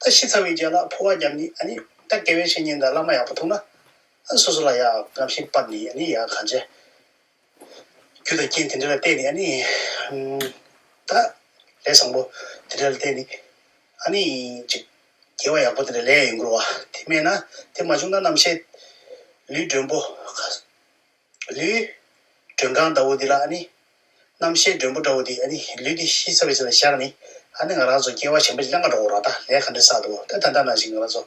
ད་ཤི་ཚར་བའི་རྗེས་ལ་འཕོ་བ་བརྒྱབ་ནས་ཨ་ནི་ད་དགེ་བའི་བཤེས་གཉེན་དང་བླ་མ་ཡག་པོ་ཐུག་ན། ཨ་སོ་སོ་ལ་ཡ་རྔམ་ཤིང་སྤར་ནས་ཨ་ནི་ཡ་གང་བྱས། རྒྱུ་དང་རྐྱེན་དེ་འདྲ་ལ་བརྟེན་ནས་ཨ་ནི། ད་ལས་བཟང་པོ་དེ་འདྲ་ལ་བརྟེན་ནས་ཨ་ནི་ཅིག་དགེ་བ་ཡག་པོ་དེ་འདྲ་ལས་ཡོང་དགོས་རེད་བ། དེ་མེད་ན་དེ་མ་བྱུང་ན་རྣམ་ཤེས་ལུས་མགྲོན་པོ། ལུས་མགྲོན་ཁང་ལྟ་བུ་འདི་ལ་ཨ་ནི། རྣམ་ཤེས་མགྲོན་པོ་འདྲ་བོ་འདི་ཨ་ནི་ལུས་འདི་ཤི་ཚར་བའི་ཚེ་ལ་བཞག་ནི། ཨ་ནི་ང་རང་ཚོ་སྐྱེ་བ་གཞན་པ་ཞིག་ལེན་ག་འགྲོ་དགོས་རེད། ད་ལས་ག་འདྲ་བསགས་འདུག་ད་ད་ལྟ་ནང་བཞིན་ང་རང་ཚོ་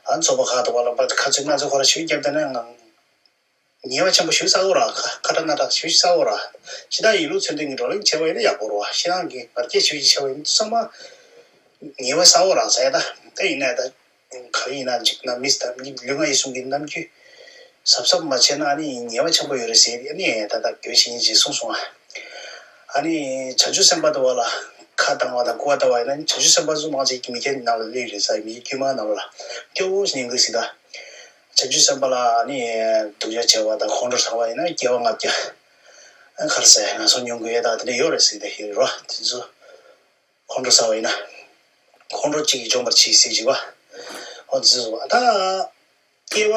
ཨ་ཚོགས་པ་ཁག་ཏུ་བ་ལ་པ་ཁ་ཚོད་ང་ཚོ་ཁོ་ར་ཞུ་རྒྱབ་བསྡད་ན་ང་ཉེས་པ་ཆེན་པོ་ཞིག་བསགས་ཡོད་ར། ཁ་ཁ་ཏ་ན་ཏ་ཞིག་བསགས་ཡོད་ར། ཕྱི་ནང་ཡིན་ལུགས་མཚོན་དོན་གྱི་བགྲོ་གླེང་བྱས་པ་ཡིན་ན་ཡག་པོ་རེད་བ། ཕྱི་ནང་གི་ང་རྒྱལ་ཞིག་བྱས་པ་ཡིན་ན་ཚང་མ་ཉེས་པ་བསགས་ཡོད་ར་ཟེར། ད་དེ་ཡིན་ན་ད་ག་རེ་ཡིན་ན་ཅིག་ན་མི་ད་མི་ལུས་ངག་ཡིད་གསུམ་གྱི་རྣམ་འགྱུར་གཟབ་གཟབ་མ་བྱས་ན་ཨ་ནི་ཉེས་པ་ཆེན་པོ་ཡོད་རེད་ཟེར། ཨ་ནི་ད་ལྟ་དགེ་བའི་བཤེས་གཉེན་ཅིག་གསུངས་སོང་ཨ། ཨ་ནི་བྱང་ཆུབ་སེམས་དཔའ་དུ་བ་ལ་ཁ་བཏང་བ་དང་སྐུར་བ་བཏང་བ་ཡིན་ན་བྱང་ཆུབ་སེམས་དཔའ་ཚོ་མང་ཆེ་གི་མི་སྐྱ་ནང་ལ་སླེབས་རེད་ཟེར། མི་དཀྱུས་མ་ནང་ལ་སྐྱོ་བོ་ཞིག་ཡིན་དགོས་ཟེར། ད་བྱང་ཆུབ་སེམས་དཔའ་ལ་ཨ་ནི་སྡུག་ཅག་བྱས་པ་དང་ཁོང་ཁྲོ་ཟ་བ་ཡིན་ན་སྐྱེ་བ་ལྔ་བརྒྱ་ཨ་ག་རེ་ཟེར་ངན་སོང་མྱོང་དགོས་ཡ་ད་དེ་འདྲ་ཡོད་རེད་ཟེར། དེ་ཡོད་རེད་བ། དེ་ཚོ། ཁོང་ཁྲོ་ཟ་བ་ཡིན་ན། ཁོང་ཁྲོ་གཅིག་གིས་འཇོམས་པར་བྱེད་ཟེར་གྱི་བ། ཨོ་ཙི་ཙི་བ་ད། སྐྱེ་བ་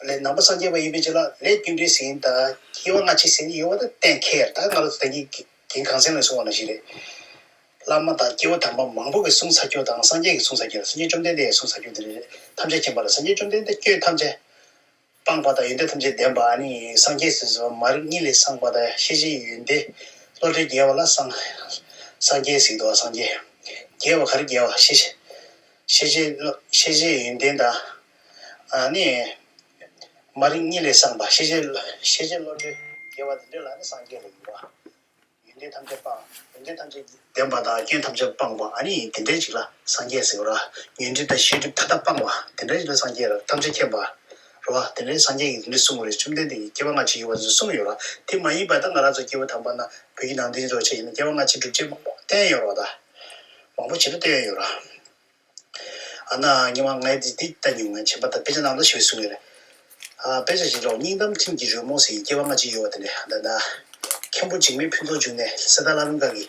ལས་ནང་པ་སངས་རྒྱས་པ་ཡིན་པའི་ཕྱིར་ལ་ལས་རྒྱུ་འབྲས་ཟིན་དང་སྐྱེ་བ་སྔ་ཕྱི་ཟིན་ཡོད་པ་ད་གཏན་འཁེལ། ད་ང་རང་ཚོ་ད་གིན་རྒན་གངས་སེང་ལས་གསུངས་པ་ནང་བཞིན་རེད། བླ་མ་དང་སྐྱེས་བུ་དམ་པ་མང་པོ་གིས་གསུངས་ཚར་རྒྱུ་དང་སངས་རྒྱས་ཀྱིས་གསུངས་ཚར་རྒྱུ་དང་སངས་རྒྱས་བཅོམ་ལྡན་འདས་ཀྱིས་གསུངས་ཚར་རྒྱུ་དེ་རེད། ཐམས་ཅད་མཁྱེན་པ་ལ་སངས་རྒྱས་བཅོམ་ལྡན་འདས་སྐྱོན་ཐམས་ཅད། སྤངས་པ་དང་ཡོན་ཏན་ཐམས་ཅད་ལྡན་པ་ཨ་ནི་སངས་རྒྱས་ཟེར་ཟེར་བ་མ་རིག་གཉིད་ལས་སངས་པ་དང་ཤེས་བྱའི་ཡོན་ཏན་བློ་གྲོས་རྒྱས་པ་ལ་སངས་སངས་རྒྱས་ཟེར་གྱི་འདུག་སངས་རྒྱས་རྒྱས་པ་ག་རེ་རྒྱས་པ་ཤེས་བྱ་ཤེས་བྱའི་བློ་ཤེས་བྱའི་ཡོན་ཏན་དང་ཨ་ནི་མ་རིག་གཉིད་ལས་སངས་པ་ཤེས་བྱའི་ཤེས་བྱའི་བློ་གྲོས་རྒྱས་པ་དེ་འདྲ་ལ་ཨ་ནི་སངས་རྒྱས་ལ་ཡིན་པ། ཡོན་ཏན་ཐམས་ཅད་སྤངས། ཡོན་ཏན་ཐམས་ཅད་ལྡན་པ་དང་སྐྱོན་ཐམས་ཅད་སྤངས་པ་ཨ་ནི་དེ་འདྲའི་ཅིག་ལ་སངས་རྒྱས་ཟེར་བ་ར། ཉོན་སྒྲིབ་དང་ཤེས་སྒྲིབ་མཐའ་དག་སྤངས་པ་དེ་འདྲའི་ཅིག་ལ་སངས་རྒྱས་ར། ཐམས་ཅད་མཁྱེན་པ་ར་བ། དེ་འདྲའི་སངས་རྒྱས་ཀྱིས་དེ་འདྲའི་གསུངས་པ་རེད། བཅོམ་ལྡན་འདས་ཀྱིས་སྐྱེ་བ་སྔ་ཕྱི་ཡོད་པ་ཚོ་གསུངས་ཡོད་ར། དེ་མ་ཡིན་པ་ད་ང་རང་ཚོ་སྐྱེས་བུ་དམ་པ་ན་བོད་ཀྱི་ནང་བསྟན་ཚོ་བྱས་ཡིན་ན་སྐྱེ་བ་སྔ་ཕྱི་སྒྲུབ་བྱེད་མང་པོ་བསྟན་ཡོད་ར་བ། ད་མང་པོ་ཞེ་དྲག་བསྟན་ཡོད་ར། ཨ་ན་ཉི་མ་ངས་འདི་འདི་ལྟ་མྱོང་ངས་བྱས་པ་ད་དཔེ་ཆ་ནང་ལ་ཞིག་གསུངས་ཡོད་རེད། ཨ་དཔེ་ཆ་ཞིག་ལོག་སྙིང་གཏམ་ཁྲིམས་ཀྱི་རོལ་མོ་ཟེར་སྐྱེ་བ་སྔ་ཕྱི་ཡོད་པ་དེ་འདྲ་ད་ད། མཁན་པོ་འཇིགས་མེད་ཕུན་ཚོགས་འབྱུང་གནས་གསེར་རྟ་བླ་རུང་ཁ་གི་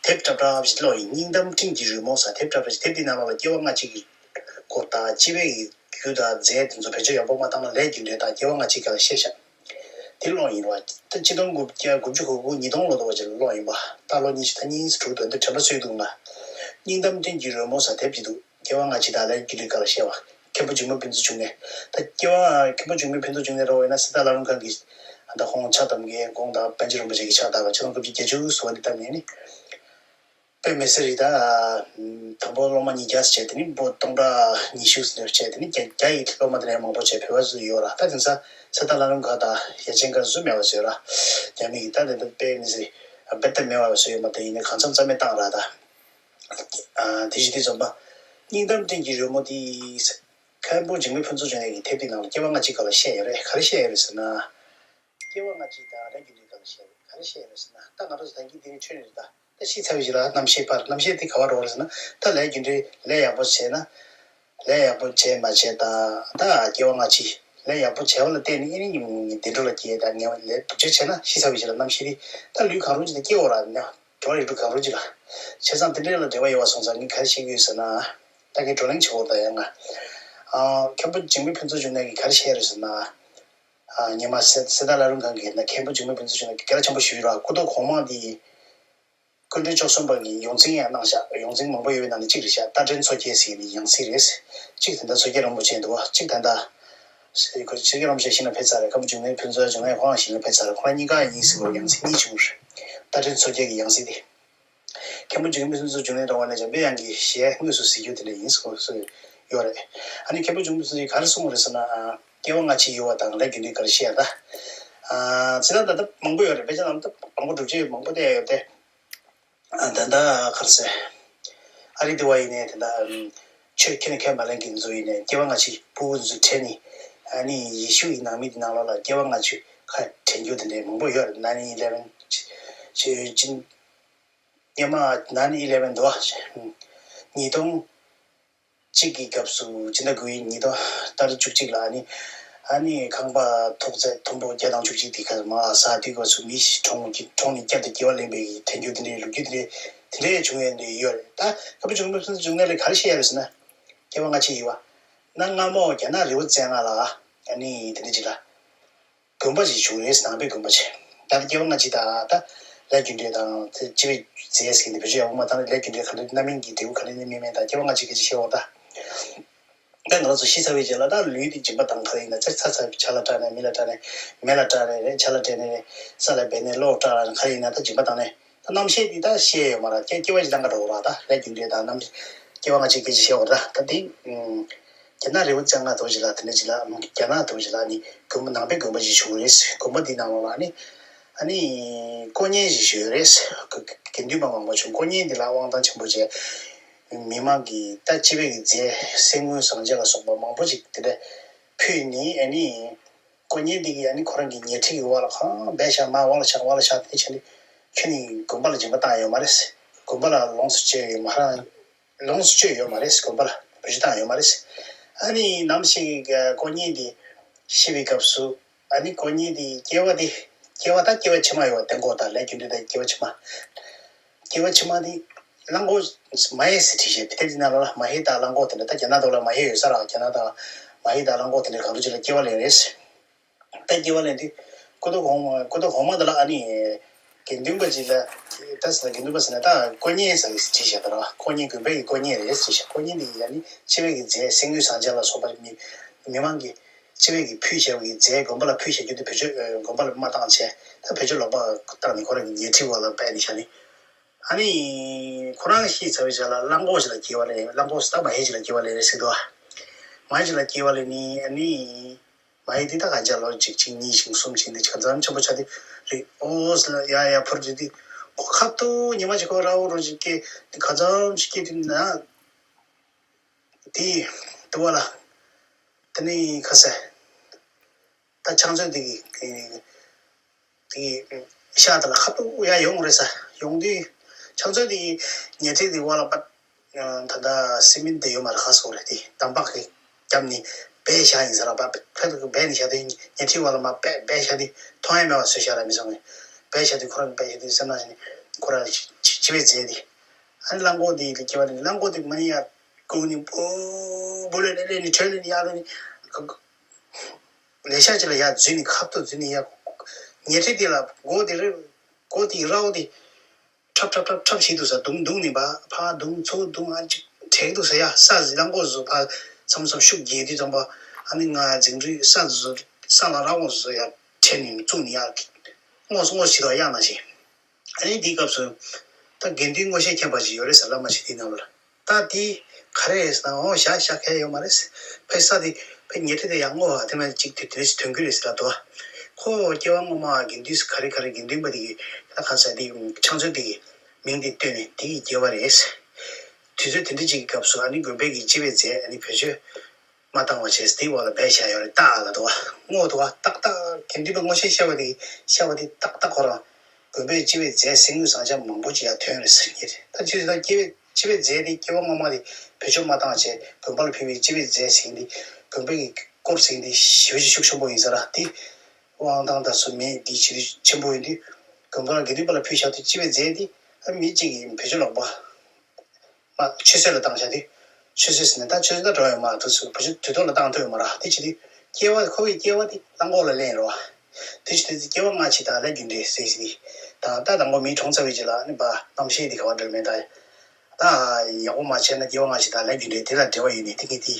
དེབ་འདྲ་འདྲ་ཞིག་ཀློག་ཡིན། སྙིང་གཏམ་ཁྲིམས་ཀྱི་རོལ་མོ་ཟེར་དེབ་འདྲ་འདྲ་ཞིག་དེབ་འདི་ནང་ལོགས་ལ་སྐྱེ་བ་སྔ་ཕྱི་གི་སྐོར་དང་སྐྱེ་བའི་རྒྱུ་དང་རྫས་དེ་ཚོ་བེད་སྤྱོད་ཡག་པོ་མ་བཏང་ན་ལས་རྒྱུ་འབྲས་དང་སྐྱེ་བ་སྔ་ཕྱི་སྐོར་ལ་བཤད་བཞག་དེ་ཀློག་ཡིན་རོགས། ད་ཆིག་སྟོང་དགུ་བརྒྱ་དགུ་བཅུ་གོ་དགུ་ཉིས་སྟོང་ལོ་དོ་བ་ཅིག་ལ་ཀློག་ཡིན་པ། ད་ལོ་ཉི་ཤུ་ད་གཉིས་དྲུག་དོན་དུ་དྲན་པ་གསོས་འདུག་ལ། སྙིང་གཏམ་སྤྲིན་གྱི་རོལ་མོ་ཟེར་དེབ་ཅིག་འདུག་སྐྱེ་བ་སྔ་ཕྱི་དང་ལས་རྒྱུ་འབྲས་སྐོར་ལ་བཤད་པ། མཁན་པོ་འཇིགས་མེད་ཕུན་ཚོགས་འབྱུང་གནས། ད་སྐྱེ་བ་མཁན་པོ་འཇིགས་མེད་ཕུན་ཚོགས་འབྱུང་གནས་རེད་པ། ཡིན་ན་གཟེར་རྟ་བླ་རུང་ཁང་གི་ད་ཁོང་ཕྱག་བསྡམས་མཁན་ཁོང་དང་པཎ་ཆེན་རིན་པོ་ཆེ་གི་ཕྱག་བཏབ་པ། ཆིག་སྟོང་དགུ་བརྒྱ་བརྒྱད་ཅུ་ཟེར་བ་འདི་བཏབ་ནས་ནི། དཔེ་མི་སྲིད་རེད་ད། དང་པོ་སློབ་མ་ཉིས་བརྒྱ་བྱས། དེ་ནི་པོ་སྟོང་ཕྲག་ཉི་ཤུ་ཟེར་བྱས། དེ་ནི་བརྒྱ་བརྒྱ་ཡི་སློབ་མ་དེ་ནས་མང་པོ་བྱས་བོད་པ་ཚོ་ཡོད་ར། ད་དེང་སང་གཟེར་རྟ་བླ་རུང་ཁང་དང་ཡ་ཆེན་ཁང་བཟོ་མེད་པ་བཟོས་ར། རྒྱ་མི་གིས་ད་དེ་འདྲ་དཔེ་མི་སྲིད་རྦད་དེ་མེད་པ་བཟོས་ཡོད་མ་རེད། ཡིན་ནའི་གང་འཚམ་རྩ་མེད་བཏང་ར་ད། ཨ། དེ་བཞིན་དེ་ཚོ་མ། སྙིང་གཏམ་སྤྲིན་གྱི་རོལ་མོ་དེ། མཁན་པོ་འཇིགས་མེད་ཕུན་ཚོགས་འབྱུང་གནས་ཀྱི་དེབ་དེའི་ནང་ལ་སྐྱེ་བ་སྔ་ཕྱི་སྐོར་ལ་བཤད་ཡོད་རེད། ག་རེ་བཤད་ཡོད་རེད་ཟེར་ན། སྐྱེ་བ་སྔ་ཕྱི་དང་ལས་རྒྱུ་འབྲས་སྐོར་ལ་བཤད་ཡོད་རེད། ག་རེ་བཤད་ཡོད་རེད་ཟེར་ན། ད་ང་རང་ཚོ་ད་གིན་དེ་རིང་ཆོས་རེད་ད། ད་ཤེས་ཚར་བའི་རྗེས་ལ་རྣམ་ཤེས་པར། རྣམ་ཤེས་དེ་ག་པར་འགྲོ་བ་རེད་ཟེར་ན། ད་ལས་རྒྱུ་འབྲས་ལས་ཡག་པོ་བྱས་ན། ལས་ཡག་པོ་བྱས་མ་བྱས་དང་། ད་སྐྱེ་བ་སྔ་ཕྱི། ལས་ཡག་པོ་བྱས་པ་ལ་བརྟེན་ནས་ཨེ་ནི་བདེ་འགྲོ་ལ་སྐྱེས། ད་ངན་པ་ལས་སྡུག་ཅག་བྱས་ན་ཤི་ཚར་བའི་རྗེས་ལ་རྣམ་ཤེས་དེ་ད་ལུས་གང་རུང་ཅིག་ལ་སྐྱེ་འོ་ར། ནི་གྲོགས་རིགས་དྲུག་གང་རུང་ཅིག་ལ། བྱས་ཙང་དེ་འདྲ་ལ་འབྲེལ་བ་ཡོད་པ་སོང་ཙང་ངས་ག་རེ་བཤད་ཀྱི་ཡོད་ཟེར་ན། ད་ངས་བགྲོ་གླེང་བྱེད་འོ་ད་ཡང་ང་། ཨ། མཁན་པོ་འཇིགས་མེད་ཕུན་ཚོགས་འབྱུང་གནས་ཀྱིས་ག་རེ་བཤད་རེད་ཟེར་ན། ཨ། ཉི་མ་གཟེར་གཟེར་རྟ་བླ་རུང་ཁང་གི་ན་མཁན་པོ་འཇིགས་མེད་ཕུན་ཚོགས་འབྱུང་གནས་ཀྱིས་སྐད་ཆ་ཆེན་པོ་ཞུས་ར། སྐུ་ཐོག་གོང་མ་འདི། སྐུ་ཕྲེང་བཅུ་གསུམ་པ་གི་ཡོངས་འཛིན་ཡང་གནང་ཤག་ཡོངས་འཛིན་མང་པོ་ཡོད་པའི་ནང་ནས་གཅིག་རེད་ཤག་རྟ་མགྲིན་མཚོ་རྒྱལ་ཟེར་མཁན་ཡང་སྲིད་རེད། གཅིག་དེ་འདྲ་མཚོ་རྒྱལ་རིན་པོ་ཆེ་འདུག་བ། གཅིག་ད་ལྟ། མཚོ་རྒྱལ་རིན་པོ་ཆེ་ཞིང་ལ་ཕེབས་ཚར་རེད། མཁན་པོ་འཇིགས་མེད་ཕུན་ཚོགས་འབྱུང་གནས་ཁོང་ཞིང་ལ་ཕེབས་ཚར་རེད། ཁོང་གཉིས་ཀ་ཡིན་ཟེར་བ། ཡང་སྲིད་གཉིས་བྱུང་རེད། རྟ་མགྲིན་མཚོ་རྒྱལ་གྱི་ཡང་སྲིད་དེ། མཁན་པོ་འཇིགས་མེད་ཕུན་ཚོགས་འབྱུང་གནས་འདྲ་བ་ནས་འཇམ་དཔལ་དབྱངས་ཀྱི་ཞལ་དངོས་སུ་གཟིགས་རྒྱུ་དེ་འདྲ་ཡིན་ཟེར་བ་སུ་ཡོད་རེད། ཨ་ནི་མཁན་པོ་འཇིགས་མེད་ཕུན་ཚོགས་ཀྱིས་ག་རེ་གསུངས་པ་རེད་ཟེར་ན། སྐྱེ་བ་སྔ་ཕྱི་ཡོད་པ་དང་ལས་རྒྱུ་འབྲས་ག་རེ་བཤད་ད། ཚེ་ད་ད་ལྟ་མང་པོ་ཡོད་རེད། དཔེ་ཆ་ནང་ད་མང་པོ་སྒྲུབ་བྱེད་མང་པོ་བལྟས་ཡོད་དེ། ད་ལྟ་ག་རེ་ཟེར། ཨ་རི་དེ་བ་ཡིན་ནའི་ད་ལྟ་ཆོས་ཁས་ལེན་ཁས་མ་ལེན་གྱི་འདི་ཚོ་ཡིན་ནའི་སྐྱེ་བ་སྔ་ཕྱི་ཕྲུ་གུ་འདི་ཚོ་དྲན་ནས། ཨ་ནི་ཡེ་ཤུ་ཡི་ནང་མི་དེ་ནང་ལོགས་ལ་སྐྱེ་བ་སྔ་ཕྱི་ཁ་དྲན་རྒྱུ་དེ་འདྲའི་མང་པོ་ཡོད་རེད། nine eleven། ཆོས་ཅན། སྔོན་མ་nine eleven་འདུག་ཉིས་སྟོང་གཅིག་གི་སྐབས་སུ་སྤྱི་ཟླ་དགུ་པའི་ཉིས་སྟོང་ཟླ་བཅུ་གཅིག་ལ་ཨ་ནི། ཨ་ནི་ཁང་པ་ཐོག་བརྩེགས་མཐོན་པོ་བརྒྱ་དང་བཅུ་གཅིག་དེ་ཁ་མར་ཟགས་དུས་སྐབས་སུ་མི་ཞིག་གྲོངས་ཀྱི་གྲོངས་ནས་བསྐྱར་དུ་སྐྱེ་བ་ལེན་པའི་དྲན་རྒྱུ་དེ་འདྲའི་ལོ་རྒྱུས་དེ་འདྲའི་དེ་འདྲའི་བྱུང་ཡོད་འདྲ་ཡོད་རེད། ད་མཁན་པོ་འཇིགས་མེད་ཕུན་ཚོགས་འབྱུང་གནས་ལ་ག་རེ་བཤད་ཡ་རེད་ཟེར་ན། སྐྱེ་བ་སྔ་ཕྱི་ཡོད་པ། གནའ་སྔ་མོ་རྒྱ་ནག་རི་བོ་རྩེ་ལྔ་ལ་ཨ་ནི་དེ་འདྲ་ཅིག་ལ། དགོན་པ་ཞིག་བཞུགས་རེད། ནང་པའི་དགོན་པ་ཞིག་ད་ལྟ་སྐྱེ་བ་སྔ་ཕྱི་དང་ད་ལས་རྒྱུ་འབྲས་དང་དེ་སྤྱི་པའི་རྫས་ཟེར་གྱི་འདུག་བེད་སྤྱོད་ཡག་པོ་མ་བཏང་ན་ལས་རྒྱུ་འབྲས་ག་འདྲ། རྣམ་སྨིན་གྱི་འབྲས་བུ་ག་འདྲ་ཡིན་མིན་མིན་དང་སྐྱེ་བ་སྔ་ཕྱི་སྐད་ཆ་བཤད་འོ་ད། ད་ང་རང་ཚོ་ཤི་ཚར་བའི་རྗེས་ལ་ད་ལུས་འདི་སྦྱིན་པ་བཏང་ག་རེ་ཡིན་ན་ཚར་ཚར་ཚར་བྱ་ལ་སྐྲག་ནས་མི་ལ་སྐྲག་ནས་མེ་ལ་སྐྲག་ནས་རེད། ཆར་ལ་སྦས་ནས་རེད། ས་ལ་སྦས་ནས་གློག་སྐྲག་ལ་ག་རེ་ཡིན་ན་ད་སྦྱིན་པ་བཏང་ནས། རྣམ་ཤེས་འདི་ད་ཤེས་ཡོད་མ་རེད། སྐྱེ་སྐྱེ་བ་ཞིག་ལ་འགའ་འགྲོ་བ་རེད། ད་ལས་རྒྱུ་འབྲས་དང་རྣམ་སྐྱེ་བ་སྔ་ཕྱི་སྐད་ཆ་བཤད་བ་རེད། ད་དེ་རྒྱ་ནག་རི་བོ་རྩེ་ལྔ་དོ་ཞིག་ལ་དེ་འདྲ་ཞིག་ལ་རྒྱ་ནག་དོ་ཞིག་ལ་ནི་དགོན་པ་ནང་པའི་དགོན་པ་ཞིག་བྱུང་རེད། དགོན་པ་འདི་ནང་ལོགས་ལ་ནི་ཨ་ནི་དཀོན་གཉེར་ཞིག་ཡོད་རེད། དགེ་འདུན་པ་མང་པོ་བྱུང་། དཀོན་གཉེར་འདི་ལ་དབང་ཐང་ཆེན་པོ་བྱས། མི་མང་གིས་ད་སྤྱི་པའི་གི་རྫས་གསེར་དངུལ་ཟངས་ལྕགས་ལ་སོགས་པ་མང་པོ་ཞིག་དེ་འདྲ་ཕུལ་ནི་ཨ་ནི། དཀོན་གཉེར་འདི་གིས་ཨ་ནི་ཁོ་རང་གི་ཉལ་ཁྲི་གི་འོག་ལ་གང་སྦས་བཞག་མར་འོག་ལ་བཞག་འོག་ལ་བཞག་དེ་བྱས་ནས་ཁྱོད་ནི་དགོན་པ་ལ་སྦྱིན་པ་བཏང་ཡོད་མ་རེད། དགོན་པ་ལ་ལོངས་སུ་སྤྱོད་ཡོད་མ་རེད། ལོངས་སུ་སྤྱོད་ཡོད་མ་རེད། དགོན་པ་ལ་བེད་སྤྱོད་བཏང་ཡོད་མ་རེད། ཨ་ནི་ནམ་ཞིག་དཀོན་གཉེར་འདི་ཤི་བའི་སྐབས་སུ་ཨ་ནི་དཀོན་གཉེར་འདི་སྐྱེ་བ་འདི་སྐྱེ་བ་ད་སྐྱེ་བ་ཕྱི་མ་ཡོད་པ་དེ་འགོག་དང་ལས་རྒྱུ་འབྲས་དང་སྐྱེ་བ་ཕྱི་མ། སྐྱེ་བ་ཕྱི་མ་འདི་གླང་གོག་མ་ཧེ་ཟེར་བྲིས་ཤག་དེབ་འདི་ནང་ལོགས་ལ་མ་ཧེ་དང་གླང་གོག་དེ་འདྲ། ད་རྒྱ་ནག་ཐོག་ལ་མ་ཧེ་ཡོད་ས་ར། རྒྱ་ནག་དང་མ་ཧེ་དང་གླང་གོག་དེ་འདྲ་གང་འདྲ་ཅིག་ལ་སྐྱེ་བ་ལེན་རེད། ད་སྐྱེ་བ་ལེན་དུས་སྐུ་ཐོག་གོང་མ་སྐུ་ཐོག་གོང་མ་དེ་ལ་ཨ་ནི་དགེ་འདུན་པ་ཅིག་ལ། ད་ཟེར་ན་དགེ་འདུན་པ་ཟེར་ན་ད་དཀོན་གཉེར་ཟེར་གྱི་བྲིས་ཤག་ད་ར། དཀོན་གཉེར་དགོན་པའི་གི་དཀོན་གཉེར་རེད་ཟེར་ཤག་དཀོན་གཉེར་འདི་ཡིས་ཨ་ནི་སྤྱི་པའི་གི་རྫས་གསེར་དངུལ་ཟངས་ལྕགས་ལ་སོགས་པ་མི་མི་མང་གིས་སྤྱི་པའི་གི་ཕུལ་བཞག་པའི་རྫས་དགོན་པ་ལ་ཕུལ་བཞག་རྒྱུ་དེ་བེད་སྤྱོད་དགོན་པ་ལ་མ་བཏང་བྱས། ད་བེད་སྤྱོད་ལོག་པ་བཏང་ནས་ཁོ་རང་གི་ཉལ་ཁྲི་འོག་ལ་སྦས་ནས་བཞག་ནི། ཨ་ནི་ཁོ་རང་ཤི་ཚར་བའི་རྗེས་ལ་གླང་གོག་ཞིག་ལ་སྐྱེ་བ་ལེན། གླང་གོག་ཟེར་ད་མ་ཧེ་ཞིག་ལ་སྐྱེ་བ་ལེན་རེད་ཟེར་འདུག་མ་ཧེ་ཞིག་ལ་སྐྱེ་བ་ལེན་ནི་ཨ་ནི། མ་ཧེ་འདི་ད་ག་འཇའ་ལོ་གཅིག་གཅིག་གཉིས་ཤིང་གསུམ་ཤིང་འདི་གང་འཚམ་ཆེན་པོ་ཆགས་དུས་རེད། ཨོ་ཟེར་ཡ་ཡ་འཕུར་དུས་འདི་ཁོ་ཁ་ཐུག་ཉི་མ་ཅིག་ཁོ་ར་བོ་རོ་ཅིག་སྐྱེ་འདི་གང་འཚམ་ཞིག་སྐྱེ་དུས་ན། དེ་དུ་བ་ལ། དེ་ནི་ཁ་ཟས། ད་ཕྱག་མཛོད་འདི་གི་དེ་ཤག་དེ་ལ་ཁ་ཐུག་ཡ་ཡོང་རེད་ས། ཡོང་དུས་ཕྱག་མཛོད་དེ་ཉལ་ཁྲི་དེ་འོག་ལ་པ། ད་ལྟ་སི་མིན་དེ་ཡོད་མ་རེད། ཁ་སོག་རེད་དེ་དམ་པག་གི་རྒྱབ་ནས་སྦས་བཞག་ཡིན་ས་ར། པ་ཕ་ཕ་གི་སྦས་ནས་བཞག་དེ་ཉལ་ཁྲི་འོག་ལ་མ་སྦས་སྦས་བཞག་དེ་མཐོང་ཡ་མེད་པ་བཟོས་བཞག་ར། མི་སོང་ངས་སྦས་བཞག་དེ་ཁོ་རང་གི་སྦས་བཞག་དེ་སེམས་ནང་བཞིན་ཁོ་རང་ཕྱི་པའི་རྫས་དེ། ཨ་ནི་གླང་གོག་དེ་ཡི་སྐྱེ་བ་དེ་གླང་གོག་དེ་མ་ནི་ཡ་ཀུ་ནི་པོ་པོ་ལེ་ལེ་ལེ་ནི་ཁྲོད་ལེ་ནི་ཡ་ལེ་ནི། ལས་ཤག་ཅིག་ལ་ཡར་འཛུལ་ནས་ཁ་ཐུག་འཛུལ་ནས་ཡར། ཉལ་ཁྲི་དེ་ལ་སྒོ་དེ་རེད། སྒོ་དེའི་ར་བ་དེ་ ཁྲབ་ཁྲབ་ཁྲབ་ཁྲབ་བྱེད་འདུག་ས། རྡུང་རྡུང་ནས་ཕར་ཕར་རྡུང་ཚུར་རྡུང་། ཨ་ཅིག་དྲེག་འདུག་ས། ཡ་ས་ཟི་ལང་གོ་བཟོ་ཕར་མཚམས་མཚམས་ཤུགས་རྒྱས་དུས་ཙམ་པ། ཨ་ནི་ང་འཛིང་རུས་ས་བཟོ་ས་ལ་ར་གོ་བཟོ་ཡ་དྲན་ནས་བཙུགས་ནས་ཡ་སྔོ་སྔོ་བྱེད་དོ་ཡ་ན་ཞིག་ཨ་ནི་དེའི་སྐབས་སུ་ད་དགེ་འདུན་མངོན་ཤེས་མཁྱེན་པ་ཞིག་ཡོད་རེད་ཟེར། བླ་མ་ཞིག་དེའི་ནང་ལ། ད་དེ་ག་རེ་རེད་ཟེར་ན། འོ་ཤ་ཤ་ཁ་ཡོད་མ་རེད། ཕའི་ས་དེ་ཕའི་ཉལ་ཁྲི་དེ་ཡང་སྔོ་བ་དེ་མ་གཅིག་དེ་དེ་རེ་ཞིག་ཐོན་གི་རེད་ཟེར་ལ་དོ། ཁོ་སྐྱེ་བ་སྔོན་མ་དགེ་འདུན་ག་རེ་ག་རེ་དགེ་འདུན་པ་དེ་གི་ད་ག་ས་དེ་ཕྱག་མཛོད་དེ་གི་མིང་དེ་བཏོན་ནས་དེ་གི་སྐྱེ་བ་རེད། དུས་ཚོད་དེ་འདྲ་ཅིག་གི་སྐབས་སུ་ཨ་ནི་དགོན་པའི་གི་སྤྱི་པའི་རྫས་ཨ་ནི་བེད་སྤྱོད་མ་བཏང་བ་བྱས་དེའི་འོག་ལ་སྦས་བཞག་ཡོད་རེད། ཏག་ལ་འདུག་བ། སྔོ་འདུག་བ། ཏག་ཏག་དགེ་འདུན་པ་མངོན་ཤེས་ཤར་བ་དེ་ཤར་བ་དེ་ཏག་ཏག་ཁོ་རང་དགོན་པའི་སྤྱི་པའི་རྫས་གཟིགས་དངོས་བཟང་ཆ་མང་པོ་ཅིག་ཡར་ཐོན་རེད་ཟེར་གྱི་རེད། ད་ཅི་ད་སྐྱེ་བའི་སྤྱི་པའི་རྫས་དེ་སྐྱེ་བ་སྔོན་མ་དེ་བེད་སྤྱོད་མ་བཏང་བྱས་དགོན་པ་ལ་ཕུལ་བའི་སྤྱི་པའི་རྫས་ཟེར་མཁན་དེ་དགོན་པའི་གི་སྐོར་ཟེར་མཁན་དེ་ཞེ་པོ་ཅིག་ཤུགས་ཆེན་པོ་ཡིན་ས་ར། དེ་དབང་ཐང་དང་སོགས་མེད་དེ་ཞེ་པོ་ཆེན་པོ་ཡིན་དུས་དགོན་པ་ལ་དགེ་འདུན་པ་ལ་ཕུལ་བཞག་དུས་སྤྱི་པའི་རྫས་དེ་ཨ་མི་གཅིག་གིས་བེད་སྤྱོད་ལོག་པ། མ་ཆུད་ཟོས་ལ་བཏང་བཞག་དུས། ཆུད་ཟོས་ཟེར་ནས་ད་ཆུད་ཟོས་ད་འགྲོ་ཡོད་མ་རེད། དུས་སུ་བུ་ཆུ་དུས་ཐོག་ལ་བཏང་ཐུབ་ཡོད་མ་རེད། དེ་བྱེད་དུས་སྐྱེ་བ་ཁོ་བོའི་སྐྱེ་བ་དེ་རླངས་འཁོར་ལ་ལེན་རོ། དེ་བྱེད་དུས་སྐྱེ་བ་སྔ་ཕྱི་དང་ལས་རྒྱུ་འབྲས་ཟེར་ཞིག་དང་། ད་དང་པོ་མི་གྲོངས་ཚར་བའི་རྗེས་ལ་ནི་བ་རྣམ་ཤེས་དེ་ག་བ་འགྲོ་མེད་ད། ད་ཡག་པོ་མ་བྱས་ན་སྐྱེ་བ་སྔ་ཕྱི་དང་ལས་རྒྱུ་འབྲས་དེ་ལ་འབྲེལ་བ་ཡོད་ནི་དེ་གི་དེ།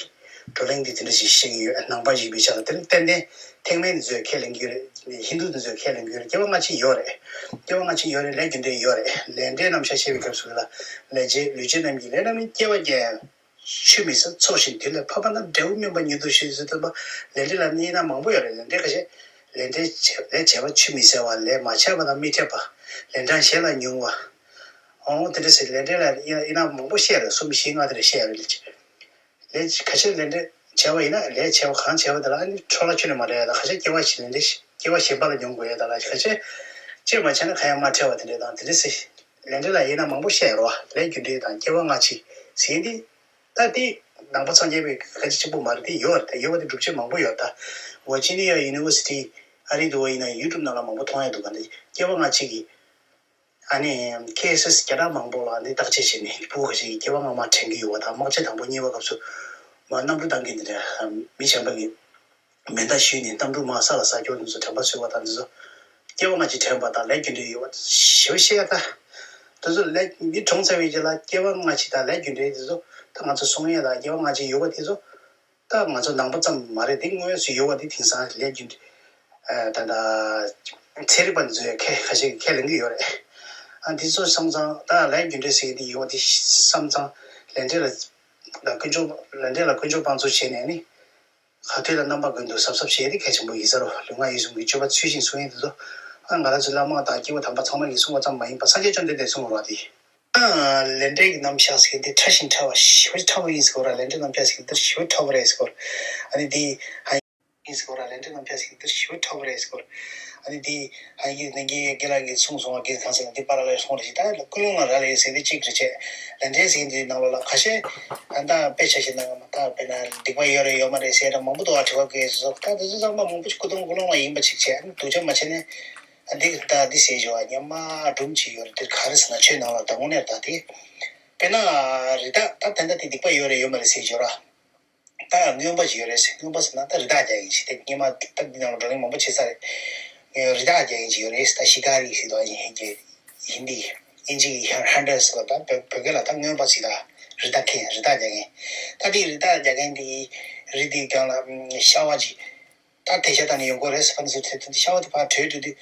བགྲོ་གླེང་འདི་དེ་འདྲ་ཞིག་བཤད་ཀྱི་ཡོད། ནང་པ་ཞིག་པའི་ཆ་ལ་དེ་ནི་ཏན་ཏན་ཐེག་དམན་འདི་ཚོས་ཁས་ལེན་གྱི་ཡོད་རེད། ཧིན་དུ་འདི་ཚོས་ཁས་ལེན་གྱི་ཡོད་རེད། སྐྱེ་བ་སྔ་ཕྱི་ཡོད་རེད། སྐྱེ་བ་སྔ་ཕྱི་ཡོད་རེད། ལས་རྒྱུ་འབྲས་ཡོད་རེད། ལས་འབྲས་རྣམ་གཞག་བཤད་པའི་སྐབས་སུ་ལ་ལས་བྱེད་ལུས་བྱེད་རྣམས་ཀྱི་ལས་རྣམ་སྨིན་སྐྱེ་བ་ཀྱང་ཆུད་མི་ཟ། འཚོ་ཞིང་དུས་ལ་བབ་པ་ན་འབྲས་བུ་སྨིན་པ་ཉིད་དོ་ཞེས་ཟེར་བསྟན་པ་ལས་འབྲས་ལ་དབྱེ་ན་མང་པོ་ཡོད་རེད། ལས་འབྲས་ཁ་ཤས་ལས་འབྲས་བྱས་ལས་བྱས་པ་ཆུད་མི་ཟ་བ། ལས་མ་བྱས་པ་དང་མི་འཕྲད་པ། ལན་གྲངས་གཞན་ལ་ཉུང་བ། འོང་དེ་འདྲ་ཟེར་ལས་འབྲས་ལ་དབྱེ་ན་མང་པོ་བཤད་རེད། གསུམ་བཞི་ལྔ་དེ་འདྲ་བཤད་རེད། ལས་ཁ་ཤས་ལས་འབྲས་བྱས་པ་ཡིན་ན་ལས་བྱས་པ་གང་བྱས་པ་དེ་ལ་ཨ་ནི་འཕྲོ་བརླག་ཁྱོན་ནས་མ་འགྲོ་ཡ་དང་། ཁ་ཤས་སྐྱེ་བ་ཞིག་ལས་འབྲས་སྐྱེ་བ་གཞན་པ་ལ་མྱོང་དགོས་ཡ་དང་། ཁ་ཤས་ཅིར་མ་བྱས་ན་གང་ཡང་མ་འཕྲད་པ་དེ་འདྲ་དང་། དེ་འདྲ་ཟེར་ལས་འབྲས་ལ་དབྱེ་ན་མང་པོ་བཤད་ཡོད་རེད་བ། ལས་རྒྱུ་འབྲས་དང་སྐྱེ་བ་སྔ་ཕྱི་ཟེར་འདི། ད་དེ་ནང་པ་སངས་རྒྱས་པའི་ག་ཅི་གཅིག་པོ་མ་རེད། དེ་ཡོད་རེད། ད་ཡོད་པ་དེ་སྒྲུབ་བྱེད་མང་པོ་ཡོད། ད་Virginia University ཨ་རི་འདུག་བ་ཡིན་ན་ཡུ་ཊུབ་ནང་ལ་མང་པོ་མཐོང་ཡ་འདུག་ག་འདི་སྐྱེ་བ་སྔ་ཕྱི་གི་ཨ་ནི་ཁེ་སི་བརྒྱ་ཕྲག་མང་པོ་ལ་འདི་བརྟག་དཔྱད་བྱས་ནས་ཕྲུ་གུ་ཁ་ཤས་ཀྱི་སྐྱེ་བ་སྔ་མ་དྲན་གྱི་ཡོད་པ་དང་། དམག་ཆེན་དང་པོ་གཉིས་པ་སྐབས་སུ་མ་གནམ་གྲུ་བཏང་མཁན་འདི་འདྲ་མི་གཞན་པ་གིས་མེ་མདའ་གཞུས་ནས་གནམ་གྲུ་མར་ས་ལ་ཟག་རྒྱུ་འདི་ཚོ་དྲན་པ་གསོས་པ་དང་། འདི་ཚོ་སྐྱེ་བ་སྔ་ཕྱི་དྲན་པ་དང་ལས་རྒྱུ་འབྲས་ཡོད་པ་ཞེ་པོ་བཤད་ཡ། ད་དེ་ཚོ་ལས་མི་གྲོངས་ཚར་བའི་རྗེས་ལ་སྐྱེ་བ་སྔ་ཕྱི་དང་ལས་རྒྱུ་འབྲས་འདི་ཚོ་ད་ང་ཚོ་གསུང་ཡ་དང་སྐྱེ་བ་སྔ་ཕྱི་ཡོད་པ་དེ་ཚོ། ད་ང་ཚོ་ནང་པ་ཙམ་མ་རེད། དེ་དངོས་སུ་ཡོད་པ་དེ་དེང་སང་ལས་རྒྱུ་འབྲས་ད་ལྟ་ཚན་རིག་པ་འདི་ཚོས་ཁས་ཁ་ཤས་ཀྱིས་ཁས་ལེན་གྱི་ཡོད་རེད། ཨ་འདི་ཚོ་བསམ་ཚང་ད་ལས་རྒྱུ་འབྲས་ཟེར་གྱི་འདི་ཡོད་པ་དེ་བསམ་ཚང་ལས་འབྲས་ལ་ལ་དཀོན་མཆོག་ལས་འབྲས་ལ་དཀོན་མཆོག་དཔང་བཙུགས་བྱས་ནས་ནི་ག་དུས་ལ་རྣམ་པ་ཀུན་ཏུ་གཟབ་གཟབ་བྱས་ཏེ་གལ་ཆེན་པོ་ཡིན་ས་རོ། ལུས་ངག་ཡིད་གསུམ་གྱི་སྤྱོད་པ་ཚུལ་བཞིན་སྲུང་ཡས་འདི་ཚོ་ཨ་ང་རང་ཚོ་བླ་མ་དང་སྐྱེས་བུ་དམ་པ་ཚང་མ་གིས་གསུངས་པ་ཙམ་མ་ཡིན་པར་སངས་རྒྱས་བཅོམ་ལྡན་འདས་གསུངས་པ་རེད། ལས་འབྲས་ཀྱི་རྣམ་གཞག་ཟེར་གྱི་འདི་ཕྲ་ཞིང་ཕྲ་བ་ཞེ་པོ་ཕྲ་བ་ཡིན་ཟེར་གོ་ར། ལས་འབྲས་རྣམ་གཞག་ཟེར་གྱི་འདི་ཞེ་པོ་ཕྲ་བ་རེད་ཟེར་གོ་ར། ཨ་ནི་འདི་ཧ་ཡིན་ཟེར་གོ་ར། ལས་འབྲས་རྣམ་གཞག་ཟེར་གྱི་འདི་ཞེ་པོ་ཕྲ་བ་རེད་ཟེར་གོ་ར། ཨ་ནི་འདི་ཧ་ཡིན་ནང་གི་དགེ་ལགས་ཀྱིས་གསུངས་སོང་བ། དགེ་གང་ཟེར་ན་འདི་པཱ་ལགས་ལ་གསུངས་རེད་ཅེས། ད་ཀུན་སློང་ལ་རག་ལས་ཟེར་འདི་གཅིག་རེད་ཅེས། ལས་འབྲས་ཟེར་གྱི་འདི་ནང་ལོགས་ལ་ཁ་ཤས་ཨ་ད་དཔེ་ཆ་ཞིག་ནང་ད་དཔེར་ན་སྡིག་པ་ཡོད་རེད་ཡོད་མ་རེད་ཟེར་ན་མང་པོ་འདུག་བ། དྲི་བ་དགོས་ཟེར། ད་དེ་ཚོ་ཚང་མ་མང་པོ་ཅིག་ཀུན་སློང་ཀུན་སློང་ལ་ཡིན་པ་ཅིག་བྱས། ཨ་ནི་སྡུག་ཅག་མ་བྱས་ནས། འདི་ད་འདི་ཟེར་ཞོ་ཉི་མ་སྒྲུང་ཅིག་ཡོད་རེད། འདིར་ག་རེ་ཟེར་ན་ཆོས་ནང་ལ་ད་དངོས་གནས་ད་དེ། དཔེར་ན་རི་དྭགས་ད་དེ་འདྲ་དེ་སྡིག་པ་ཡོད་རེད་ཡོད་མ་རེད་ཟེར་ཞོ་ར། ད་རྔོན་པ་ཞིག་ཡོད་རེད་ཟེར། རྔོན་པ་ཟེར་ན་ད་རི་དྭགས་རྒྱག་མཁན་ཞིག་དེ་སྔོན་མ་ད་འདི་ནང་ལ་བགྲོ་གླེང་མང་པོ་བྱེད་ས་རེད། རི་དྭགས་རྒྱག་མཁན་ཞིག་ཡོད་རེད། ད་ཤི་ཀ་རི་ཟེར་དོ་ཡིན་གྱི་ཡིན་དེ། ཨིན་ཇི་གི་ཧན་ཊར་ཟེར་བ་ད་བོད་བོད་སྐད་ལ་ད་རྔོན་པ་ཟེར། ད་རི་དྭགས་མཁན་རི་དྭགས་རྒྱག་མཁན། ད་དེ་རི་དྭགས་རྒྱག་མཁན་དེ་རི་དེའི་སྒང་ལ་ཤ་བ་ཅིག་ད་དེ་ཤ་ད་ནི་ཡོང་གི་རེད་ཟེར། ཕ་ནི་ཟེར་དེ་དེ་ཤ་བ་དེ་ཕར་བྲོས་འགྲོ་དུས་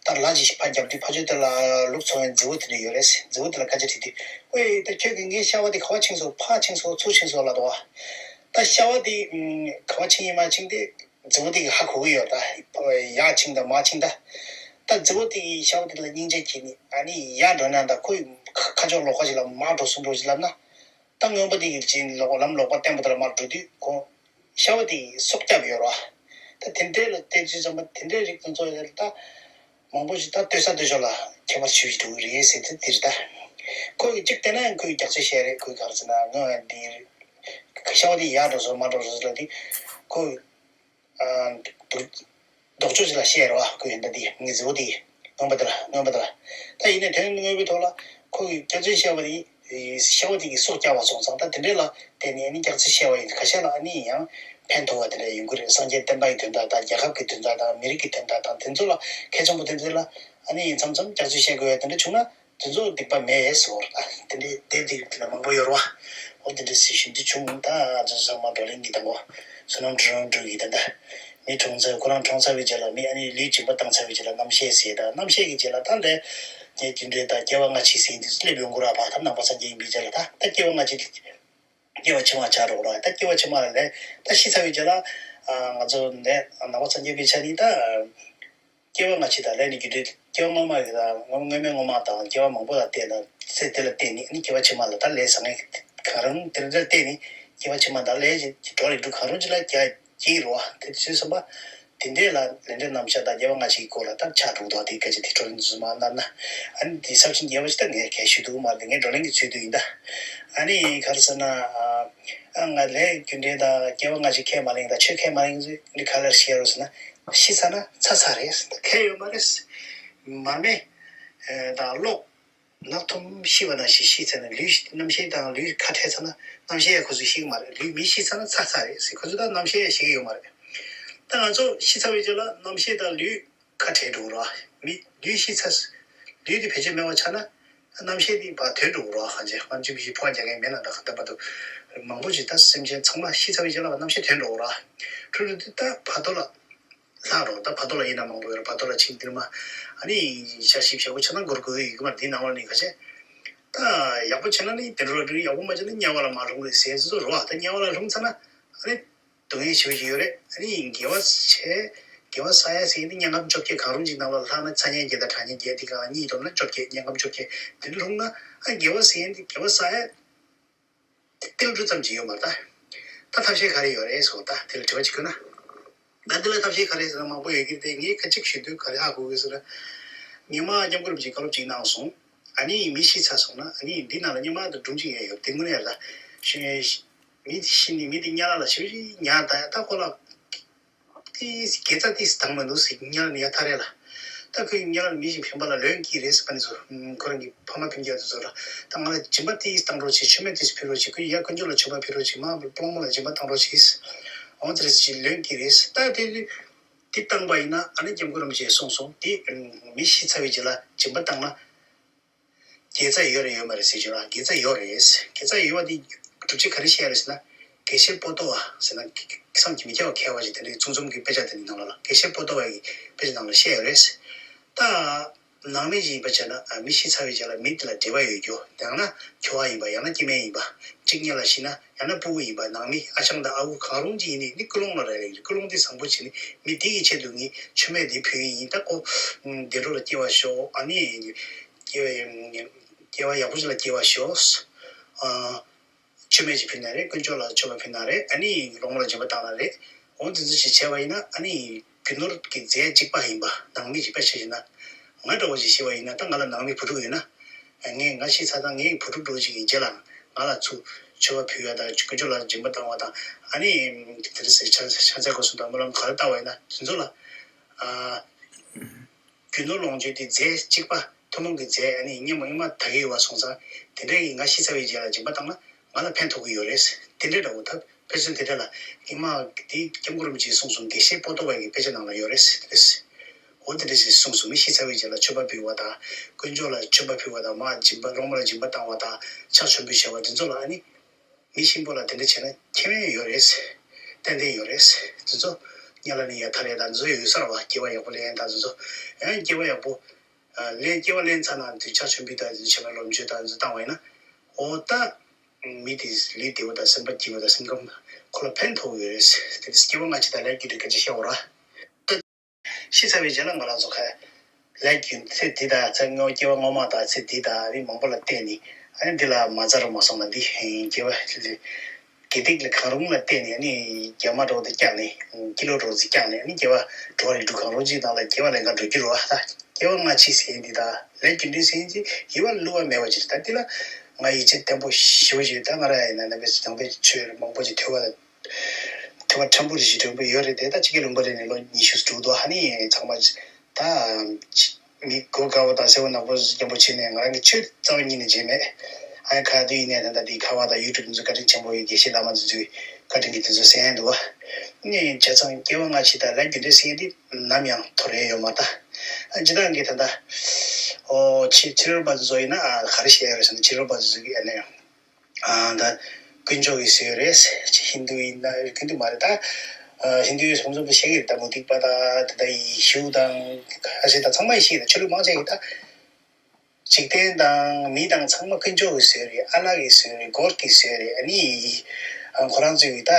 ད་ལ་ཅིག་ཕར་རྒྱབ་དུས་ཕར་ཕྱོགས་དེ་ལ་ལུག་འཚོ་བའི་རྫི་བོ་དེ་འདྲ་ཡོད་རེད་ཟེར། རྫི་བོ་དེ་ལ་སྐད་ཆ་དྲིས་དུས་ཨོའི་ད་ཁྱོད་ཀྱིས་ངའི་ཤ་བ་དེ་ག་བ་ཕྱིན་སོང་། ཕར་ཕྱིན་སོང་ཚུར་ཕྱིན་སོང་ལབ་འདུག་བ། ད་ཤ་བ་དེ་ག་བ་ཕྱིན་ཡིན་མ་ཕྱིན་དེ་རྫི་བོ་དེ་གིས་ཧ་གོ་གི་ཡོད། ད་ཡར་ཕྱིན་དང་མར་ཕྱིན་ད། ད་རྫི་བོ་དེ་གིས་ཤ་བ་དེ་ལ་སྙིང་རྗེ་སྐྱེས་ནས་ཨ་ནི་ཡར་འགྲོ་ན་ད་ཁོའི་ཁ་ཁ་ཕྱོགས་ལོགས་ཀ་ཅིག་ལ་མར་འགྲོ་ཚུར་འགྲོ་ཅིག་ལབ་ན། ད་རྔོན་པ་དེ་གིས་ཅིག་ལོག་ལམ་ལོག་པ་བསྟན་པ་དེ་ལ་མར་འགྲོ་དུས་ཁོ་ཤ་བ་དེ་གིས་སྲོག་བསྐྱབས་ཡོད་རེད་བ། ད་དེ་འདྲའི་ལ་བལྟས་དུས་ཙམ་པ་དེ་འདྲའི་རིགས་དེ་ཚོ་ཡོད་རེད། ད་མང་པོ་ཞིག་ད་ལྟོས་ས་ལྟོས་ཤོག་ལ་ཁྱད་པར་ཞིག་འདུག་རེད་ཟེར་དེ་དེ་རེད། ད་ཁོ་གིས་གཅིག་བལྟས་ན་ཡང་ཁོས་རྒྱགས་ཚོད་བཤད་རེད། ཁོས་ག་རེ་ཟེར་ན་རྔོན་པ་དེ་ཤ་བ་དེ་ཡར་འགྲོ་སོང་མར་འགྲོ་སོང་ཟེར་ལ་དེ་ཁོ། ཨ། ལྡོག་ཕྱོགས་ཅིག་ལ་བཤད་རེད་བ། ཁོས་ཡོན་ཏན་དེ་ངའི་རྫི་བོ་དེ་རྔོན་པ་དེ་ལ་རྔོན་པ་དེ་ལ། ད་ཡིན་ནའི་དོན་དངོས་པོའི་ཐོག་ལ་ཁོ་གིས་རྒྱགས་ཚོད་བཤད་པ་དེ་ཤ་བ་དེ་གིས་སྲོག་བསྐྱབས་པ་སོང་ཙང་། ད་དེ་འདྲའི་ལ་བརྟེན་ནས་ཨ་ནི་རྒྱགས་ཚོད་བཤད་པ་ཡིན། ཁ་ཤས་ལ་ཨ་ནི་ཡང་ཕན་ཐོགས་པ་དེ་འདྲ་ཡོང་གི་རེད། སངས་རྒྱས་བསྟན་པ་ཡི་དོན་དག་དང་རྒྱལ་ཁབ་ཀྱི་དོན་དག་དང་མི་རིགས་ཀྱི་དོན་དག་དང་དེ་ཚོ་ལ་གལ་ཆེན་པོ་དེ་ཚོ་ལ་ཨ་ནི་མཚམས་མཚམས་རྒྱགས་ཚོད་བཤད་དགོས་ཡ་དེ་འདྲ་བྱུང་ན། དེ་ཚོ་སྡིག་པ་མེད་ཟེར་བ་རེད། ད་དེ་འདྲའི་སྡེ་སྡིག་དེ་ལ་མང་པོ་ཡོད་རེད་བ། འོ་དེ་འདྲ་ཟེར་བཞིན་དུ་བྱུང་། ད་ང་ཚོ་ཚང་མ་བགྲོ་གླེང་གི་དང་པོ་བསོད་ནམས་དྲུང་དྲུང་གི་ད་ལྟ་མི་གྲོངས་ཚར། ཁོ་རང་གྲོངས་ཚར་བའི་རྗེས་ལ་མི་ཨ་ནི་ལུས་སྦྱིན་པ་བཏང་ཚར་བའི་རྗེས་ལ་རྣམ་ཤེས་ཟེར། ད་རྣམ་ཤེས་ཀྱི་རྗེས་ལ་ད་ལས་ཀྱི་རྒྱུ་འབྲས་དང་སྐྱེ་བ་སྔ་ཕྱི་ཟེར་འདི་ཚོ་སླེབས་ཡོང་གི་རེད་བ། ད་ནང་པ་སངས་རྒྱས་ཡིན་པའི་རྗེས་ལ་ད་ད་སྐྱེ་བ་སྔ་ཕྱི་སྐྱེ་བ་ཕྱི་མ་ཆགས་འགྲོ་གི་རེད་བ། ད་སྐྱེ་བ་ཕྱི་མ་ལ་ལས་ད་ཤི་ཚར་བའི་རྗེས་ལ་ང་ཚོ་ནས་ནང་པ་སངས་རྒྱས་པའི་ཆ་ནས་ད། སྐྱེ་བ་སྔ་ཕྱི་དང་ལས་ནི་རྒྱུ་འབྲས། སྐྱེ་བ་སྔོན་མ་ཡི་དང་སྔོན་སྔོན་མའི་སྔོན་མ་དང་སྐྱེ་བ་མང་པོ་ལ་བལྟས་ན་ཚེ་དེ་ལ་བརྟེན་ནས་ནི་སྐྱེ་བ་ཕྱི་མ་ལ་ད་ལས་བཟང་ངན་གང་རུང་དེ་འདྲ་བལྟས་ནས་སྐྱེ་བ་ཕྱི་མ་དང་ལས་ཀྱི་འགྲོ་རིགས་དྲུག་གང་རུང་ཅིག་ལ་རྒྱ་སྐྱེ་རུ་བ་དེ་ཚོའི་བསམ་པ་དེ་འདྲས་ལ་ལས་འབྲས་རྣམ་གཞག་དང་སྐྱེ་བ་སྔ་ཕྱིའི་སྐོར་ལ་ད་ཆགས་འགྲོ་འདུག་དེ་སྐད་ཆ་དེ་བགྲོ་གླེང་འཛུལ་མ་གནང་ན་ཨ་ནི་དེ་ཚབས་ཆེན་རྒྱལ་བ་ཞིག་ད་ངས་གལ་ཞུ་འདུག་མ་རེད། ངས་བགྲོ་གླེང་གི་ཚུལ་དུ་ཡིན་ད། ཨ་ནི་ག་རེ་ཟེར་ན་ཨ་ང་ལས་རྒྱུ་འབྲས་དང་སྐྱེ་བ་སྔ་ཕྱི་ཁས་མ་ལེན་དང་ཆོས་ཁས་མ་ལེན་ཚུལ་འདི་ག་ལ་ཤེས་རོགས་ཟེར་ན། ཤི་ཚར་ན་ཚར་ཚར་རེད། ཁས་ཡོད་མ་རེད། མར་མེ་དང་གློག་ནག་ཐུམ་ཤི་བ་ནང་བཞིན་ཤི་ཚར་ན་ལུས་རྣམ་ཤེས་དང་ལུས་ཁ་བྲལ་ཚར་ན་རྣམ་ཤེས་ཡང་ཁོ་ཚོས་ཤེས་ཀྱི་མ་རེད། ལུས་མི་ཤི་ཚར་ན་ཚར་ཚར་རེད་ཟེར། ཁོ་ཚོས་ད་རྣམ་ཤེས་ཡང་ཤེས་ཀྱི་ཡོད་མ་རེད། ད་ང་ཚོ་ཤི་ཚར་བའི་རྗེས་ལ་རྣམ་ཤེས་དང་ལུས་ཁ་བྲལ་འགྲོ་གི་རེད། མི་ལུས་ཤི་ཚར། ལུས་དེ་བེད་སྤྱོད་མེད་པ་ཆགས་ན་རྣམ་ཤེས་དེ་ཕར་དོན་འགྲོ་གི་རེད། གང་ཅི་ང་ཅི་མི་ཤི་ཕོ་བ་རྒྱག་མཁན་མེད་ན་ད་ག་ད་བར་དུ་མང་པོ་ཞིག་ད་སེམས་ཅན་ཚང་མ་ཤི་ཚར་བའི་རྗེས་ལ་རྣམ་ཤེས་དོན་འགྲོ་གི་རེད། འཕྲོ་འདུ་དེ་ད་བར་དོ་ལ། ལྷག་རོགས་ད་བར་དོ་ལ་ཡིན་ན་མང་པོ་ཡོད་རེད། བར་དོ་ལ་ཆིག་འདིར་མ་ཨ་ནི་ཞག་བཞི་བཞག་པོ་ཆ་ན་འགོར་དགོས་ཡོད་ཀྱི་མ་རེད། འདི་ནང་ལ་ནི་ཁ་ཆེ་ད་ཡག་པོ་བྱས་ན་ནི་དེ་འགྲོ་ལ་འགྲོ་ཡག་པོ་མ་བྱས་ན་དམྱལ་བ་ལ་མར་ལྷུང་རེད་ཟེར་ཚོད་རོ། ད་དམྱལ་བ་ལ་ལྷུང་ཚར་ན་ཨ་ནི་སྡུག་བསྔལ་ཞེ་པོ་ཞིག་ཡོད་རེད། ཨ་ནི་དགེ་བ་བྱས་དགེ་བ་བསགས་ཡ་ཟེར་ཡ་འདི་དམྱལ་ཁམས་བཅོ་བརྒྱད་གང་རུང་ཅིག་ནང་ལ་ལྷག་ན་ཚ་དམྱལ་བརྒྱད་དང་གྲང་དམྱལ་བརྒྱད་འདི་གང་ལ་གཉིས་བསྡོམས་ན་བཅོ་བརྒྱད་དམྱལ་ཁམས་བཅོ་བརྒྱད་དེ་འདྲ་ལྷུང་ན་ཨ་དགེ་བ་ཟེར་ཡ་འདི་དགེ་བ་བསགས་ཡ། ཏིལ་འབྲུ་ཙམ་གྱིས་ཡོད་མ་རེད་ད། ད་ཐབས་ཤེས་ག་རེ་ཡོད་རེད་ཟེར་བ་ད་དེ་ལ་དྲི་བ་ཅིག་ཕུལ་ན། ད་འདི་ལ་ཐབས་ཤེས་ག་རེ་ཟེར་ན་མང་པོ་ཡོད་ཀྱི་རེད་དེ་ངས་ཁ་ཅིག་ཞུ་དུས་ག་རེ་ཧ་གོ་གི་ཟེར་ན། ངས་མ་སྐྱབས་མགོན་རིན་པོ་ཆེས་བཀའ་སློབ་ཅིག་གནང་སོང་། ཨ་ནི་མི་ཤི་ཚར་སོང་ན་ཨ་ནི་འདི་ནང་ལ་སྔོན་མ་དང་སྒྲུང་ཅིག་ཡོད་ཡོད་དེ་དངོས་གནས་ཡོད་ད། ཤི་མི་ཤི་ནི་མི་དེ་དམྱལ་བ་ལ་ཞེ་པོ་ཅིག་ཉར་ད་ཡ་ད་ཁོ་ལ། དེ་དགེ་རྩ་དེ་བཏང་མི་འདུག་ཟེར་དམྱལ་ནས་ཡར་ཐར་རེད་ལ། ད་ཁོས་དམྱལ་ནས་མི་ཞིག་འཕེན་པ་ལ་ལོན་གྱི་རེད་ཟེར་པ་ནས་བཟོ། ཁོ་རང་གི་ཕ་མ་འཕེན་རྒྱུ་དེ་ཚོ་ལ། ད་ང་ལ་སྦྱིན་པ་དེ་བཏང་རོགས་བྱེད། མཆོད་མེ་དེ་ཕུལ་རོགས་བྱེད། ཁོས་ཡར་དཀོན་མཆོག་ལ་མཆོད་པ་ཕུལ་རོགས་བྱེད། མ་གཏོང་མ་ལ་སྦྱིན་པ་བཏང་རོགས་བྱེད། འོང་དེ་རེད་ཟེར་ལོན་གྱི་རེད་ཟེར། ད་དེ་དེ་བཏང་པ་ཡིན་ན་ཨ་ནི་སྐྱབས་མགོན་རིན་པོ་ཆེས་གསུངས་སོང་། དེ་མི་ཤི་ཚར་བའི་རྗེས་ལ་སྦྱིན་པ་བཏང་ན། དགེ་རྩ་ཡོད་རེད་ཡོད་མ་རེད་ཟེར་གྱི་རེད། དགེ་རྩ་ཡོད་རེད། དགེ་རྩ་ཡོད་པ་དེ་སྒྲུབ་བྱེད་ག་རེ་བཤད་ཡོད་རེད་ཟེར་ན། དགེ་བཤེས་པོ་ཏོ་བ་ཟེར་ན་བསམ་གྱིས་མི་ཁྱབ་པ་མཁས་པ་ཞིག་དེ་འདྲའི་གཙུག་འཛོམས་ཀྱི་དཔེ་ཆ་དེ་འདྲའི་ནང་ལ་དགེ་བཤེས་པོ་ཏོ་བ་ཡི་དཔེ་ཆ་ནང་ལ་བཤད་ཡོད་རེད། ད་ནང་མི་ཞིག་ཡིན་པ་བྱས་ན་མི་ཤི་ཚར་བའི་རྗེས་ལ་མི་དེ་ལ་འབྲེལ་བ་ཡོད་རྒྱུ་ཡང་ན་ཁྱོ་བ་ཡིན་པ་ཡང་ན་སྐྱེ་དམན་ཡིན་པ་གཅིག་དམྱལ་ལ་ཤི་ན་ཡང་ན་སྤུ་གུ་ཡིན་པ་ནང་མི་ཨ་ཞང་དང་ཨ་ཁུ་གང་རུང་ཅིག་ཡིན་ནའི་ནི་ཀུན་སློང་ལ་རག་ལས་ཀྱི་རེད། ཀུན་སློང་དེ་བཟང་པོ་བྱས་ནས་མི་དེ་ཡི་ཆེད་དུ་ངས་མཆོད་མེ་དེ་ཕུལ་གྱི་ཡིན། ད་ཁོ་བདེ་འགྲོ་ལ་སྐྱེ་བ་ཤོག་ཨ་ནི། སྐྱེ་བ་སྐྱེ་བ་ཡག་པོ་ཞིག་ལ་སྐྱེ་བར་ཤོག་ཨ། མཆོད་མེ་ཞིག་ཕུལ་ན་རེད། དཀོན་མཆོག་ལ་མཆོད་པ་ཕུལ་ན་རེད། ཨ་ནི་སློབ་མ་ལ་སྦྱིན་པ་བཏང་ན་རེད། འོ་དེ་ཚོ་ཞིག་བྱས་པ་ཡིན་ན་ཨ་ནི་རྒྱུ་ནོར་གྱི་རྫས་གཅིག་པ་ཡིན་པ་ནང་མི་ཞིག་དཔེ་ཆ་བཞག་ན། ང་འདྲ་བོ་ཞིག་ཤི་བ་ཡིན་ན་ད་ང་ལ་ནང་མི་བུ་ཕྲུག་ཡོད་ན། ངས་ང་ཤི་ཚར་དང་ངའི་བུ་ཕྲུག་འདྲ་བོ་ཞིག་གི་རྗེས་ལ་ང་ལ་ཚུར་མཆོད་པ་ཕུལ་ཡ་དང་དཀོན་མཆོག་ལ་སྦྱིན་པ་བཏང་བ་དང་ཨ་ནི་དེ་འདྲ་ཟེར་ཕྱག་འཚལ་སྐོར་གསུམ་དང་སྨོན་ལམ་ག་རེ་བཏང་བ་ཡིན་ན་དེ་ཚོ་ལ། རྒྱུ་ནོར་ལོངས་སྤྱོད་དེ་རྫས་གཅིག་པ་ཐུན་མོང་གི་རྫས་ཨ་ནི་སྔོན་མ་སྔོན་མ་ད་གི་ཡོད་པ་སོང་ཙང་དེ་འདྲ་ཡིན་ང་ཤི་ཚར་བའི་རྗེས་ལ་སྦྱིན་པ་བཏང་ན་ང་ལ་ཕན་ཐོགས་ཀྱི་ཡོད་རེད། དེ་འདྲ་འདྲ་བོ་ཐབས་ཕན་ཚུན་དེ་འདྲ་ལ་ཉི་མ་དེ་སྐྱབས་མགོན་རིན་པོ་ཆེས་གསུངས་སོང་། དགེ་བཤེས་པོ་ཏོ་བ་གི་དཔེ་ཆ་ནང་ལ་ཡོད་རེད་དེ་རེད། འོ་དེ་འདྲ་ཞིག་གསུངས་སོང་། མི་ཤི་ཚར་བའི་རྗེས་ལ་མཆོད་པ་ཕུལ་བ་དང་དཀོན་མཆོག་ལ་མཆོད་པ་ཕུལ་བ་དང་མར་སྦྱིན་པ་སློབ་མ་ལ་སྦྱིན་པ་བཏང་བ་དང་ཕྱག་མཆོད་འབུལ་བྱས་པ་དེ་ཚོ་ལ་ཨ་ནི། མི་གཤིན་པོ་ལ་དེ་འདྲ་བྱས་ན་ཁེ་ཕན་ཡོད་རེད། ཏན་ཏན་ཡོད་རེད། དེ་ཚོ་དམྱལ་བ་ནས་ཡར་ཐར་ཡས་དང་དེ་ཚོ་ཡོད་ས་རེད་བ། སྐྱེ་བ་ཡག་པོ་ལེན་ཡས་དང་དེ་ཚོ། ཡང་སྐྱེ་བ་ཡག་པོ་ལེན། སྐྱེ་བ་ལེན་ཚར་ན་དུས་ཕྱག་མཆོད་འབུལ་དང་དེ་ཚོ་བྱས་ན་ལོ་མཆོད་དང་དེ་ཚོ་བཏང་བ་ཡིན་ན། འོ་ད་མི་དེ་ལུས་བདེ་བོ་དང་སེམས་པ་སྐྱིད་པོ་དང་སེམས་ཁམས་ཁོ་ལ་ཕན་ཐོགས་ཡོད་རེད། དེ་དུས་སྐྱེ་བ་སྔ་ཕྱི་དང་ལས་རྒྱུ་འབྲས་སྐད་ཆ་བཤད་འོ་ར། ཤི་ཚར་བའི་རྗེས་ལ་ང་རང་ཚོ་ཁ་ལས་རྒྱུ་ཚེ་འདི་དང་ཚེ་སྔོན་སྐྱེ་བ་སྔོན་མ་དང་ཚེ་འདི་དང་རིགས་མང་པོ་ལ་བརྟེན་ནས་ཨ་ནི་འདི་ལ་མ་རྩ་རུ་མ་སོང་ན་འདི་སྐྱེ་བ་དགེ་སྡིག་ལ་གང་རུང་ལ་བརྟེན་ནས་ཨ་ནི་རྒྱ་མ་འགྲོ་དེ་བཀྱག་ནས་ཀི་ལོ་འགྲོ་དེ་བཀྱག་ནས་ཨ་ནི་སྐྱེ་བ་འགྲོ་བ་རིགས་དྲུག་གང་རུང་ཅིག་ནང་ལ་སྐྱེ་བ་ལེན་ག་འགྲོ་རྒྱུ་རེད་བ། ད་སྐྱེ་བ་སྔ་ཕྱི་ཟེར་འདི་དང་ལས་རྒྱུ་འབྲས་ཟེར་འདི་ཡིད་པ་བསླུ་བ་མེད་པ་ཅིག་རེད། ད་འདི་ལ་ང་ཡིད་ཆེས་བརྟན་པོ་ཞེ་པོ་ཞིག་ཡོད། ད་ང་རང་ཡིན་ན་ནང་པའི་ནང་པའི་ཆོས་མང་པོ་ཅིག་ཐོས་པ་དང་། ཐོས་པ་ཕྲན་བུ་རེ་ཞིག་དྲན་པོ་ཡོད་རེད་དེ། ད་ཕྱི་རྒྱལ་ལུང་པ་རེ་ནས་ལོ་ཉི་ཤུ་དྲུག་འདུག་ཧ་ནི་ཚང་མ་ད་མི་གོ་དཀར་པོ་དང་སེར་པོ་ནག་པོ་མཉམ་པོ་བྱས་ནས་ང་རང་གི་ཆོས་རྩ་བ་ཉིད་ནས་བརྗེད་མེད། ཨ་ཡ་ཁ་དུས་ཡིན་ནའི་ད་ལྟ་འདི་ཁ་བ་དང་ཡུ་ཊུབ་འདི་ཚོ་བཀའ་དྲིན་ཆེན་པོ་ཡོད། དགེ་བཤེས་བླ་མ་འདི་ཚོའི་བཀའ་དྲིན་གྱིས་དེ་ཚོ་གསན་ཡ་འདུག་བ། ནི་བྱས་ཙང་སྐྱེ་བ་སྔ་ཕྱི་དང་ལས་རྒྱུ་འབྲས་ཟེར་ཡ་འདི་ནམ་ཡང་ཐོར་ཡ་ཡོད་མ་རེད། ད་སྤྱིར་བཏང་གི་ད་ལྟ་ ཨོ་ཕྱི་ཕྱི་རོལ་པ་ཚོ་ཡིན་ན་ཨ་ག་རེ་བཤད་ཡོད་རེད་ཟེར་ན། ཕྱི་རོལ་པ་ཚོ་གིས་ཨ་ནི་ཨ་ད་དཀོན་མཆོག་གིས་བཟོས་ཡོད་རེད། ཧིན་དུ་ཡིན་ན་ཧིན་དུ་མ་རེད་ད། ཨ་ཧིན་དུ་ཡིན་སོང་ཙང་བཤད་ཀྱི་རེད་ད། མུ་སྟེགས་པ་དང་དེ་ད་ཡེ་ཤུ་དང་ཁ་ཤས་དང་ཚང་མ་ཡིས་བཤད་ཀྱི་རེད། ཆོས་ལུགས་མང་ཆེ་གིས་ད། འཇིག་རྟེན་དང་མི་དང་ཚང་མ་དཀོན་མཆོག་གིས་བཟོས་རེད། ཨ་ལགས་ཀྱིས་བཟོས་རེད། གོཌ་ཀྱིས་བཟོས་རེད། ཨ་ནི་ཨ་ཁོ་རང་ཚོས་ད་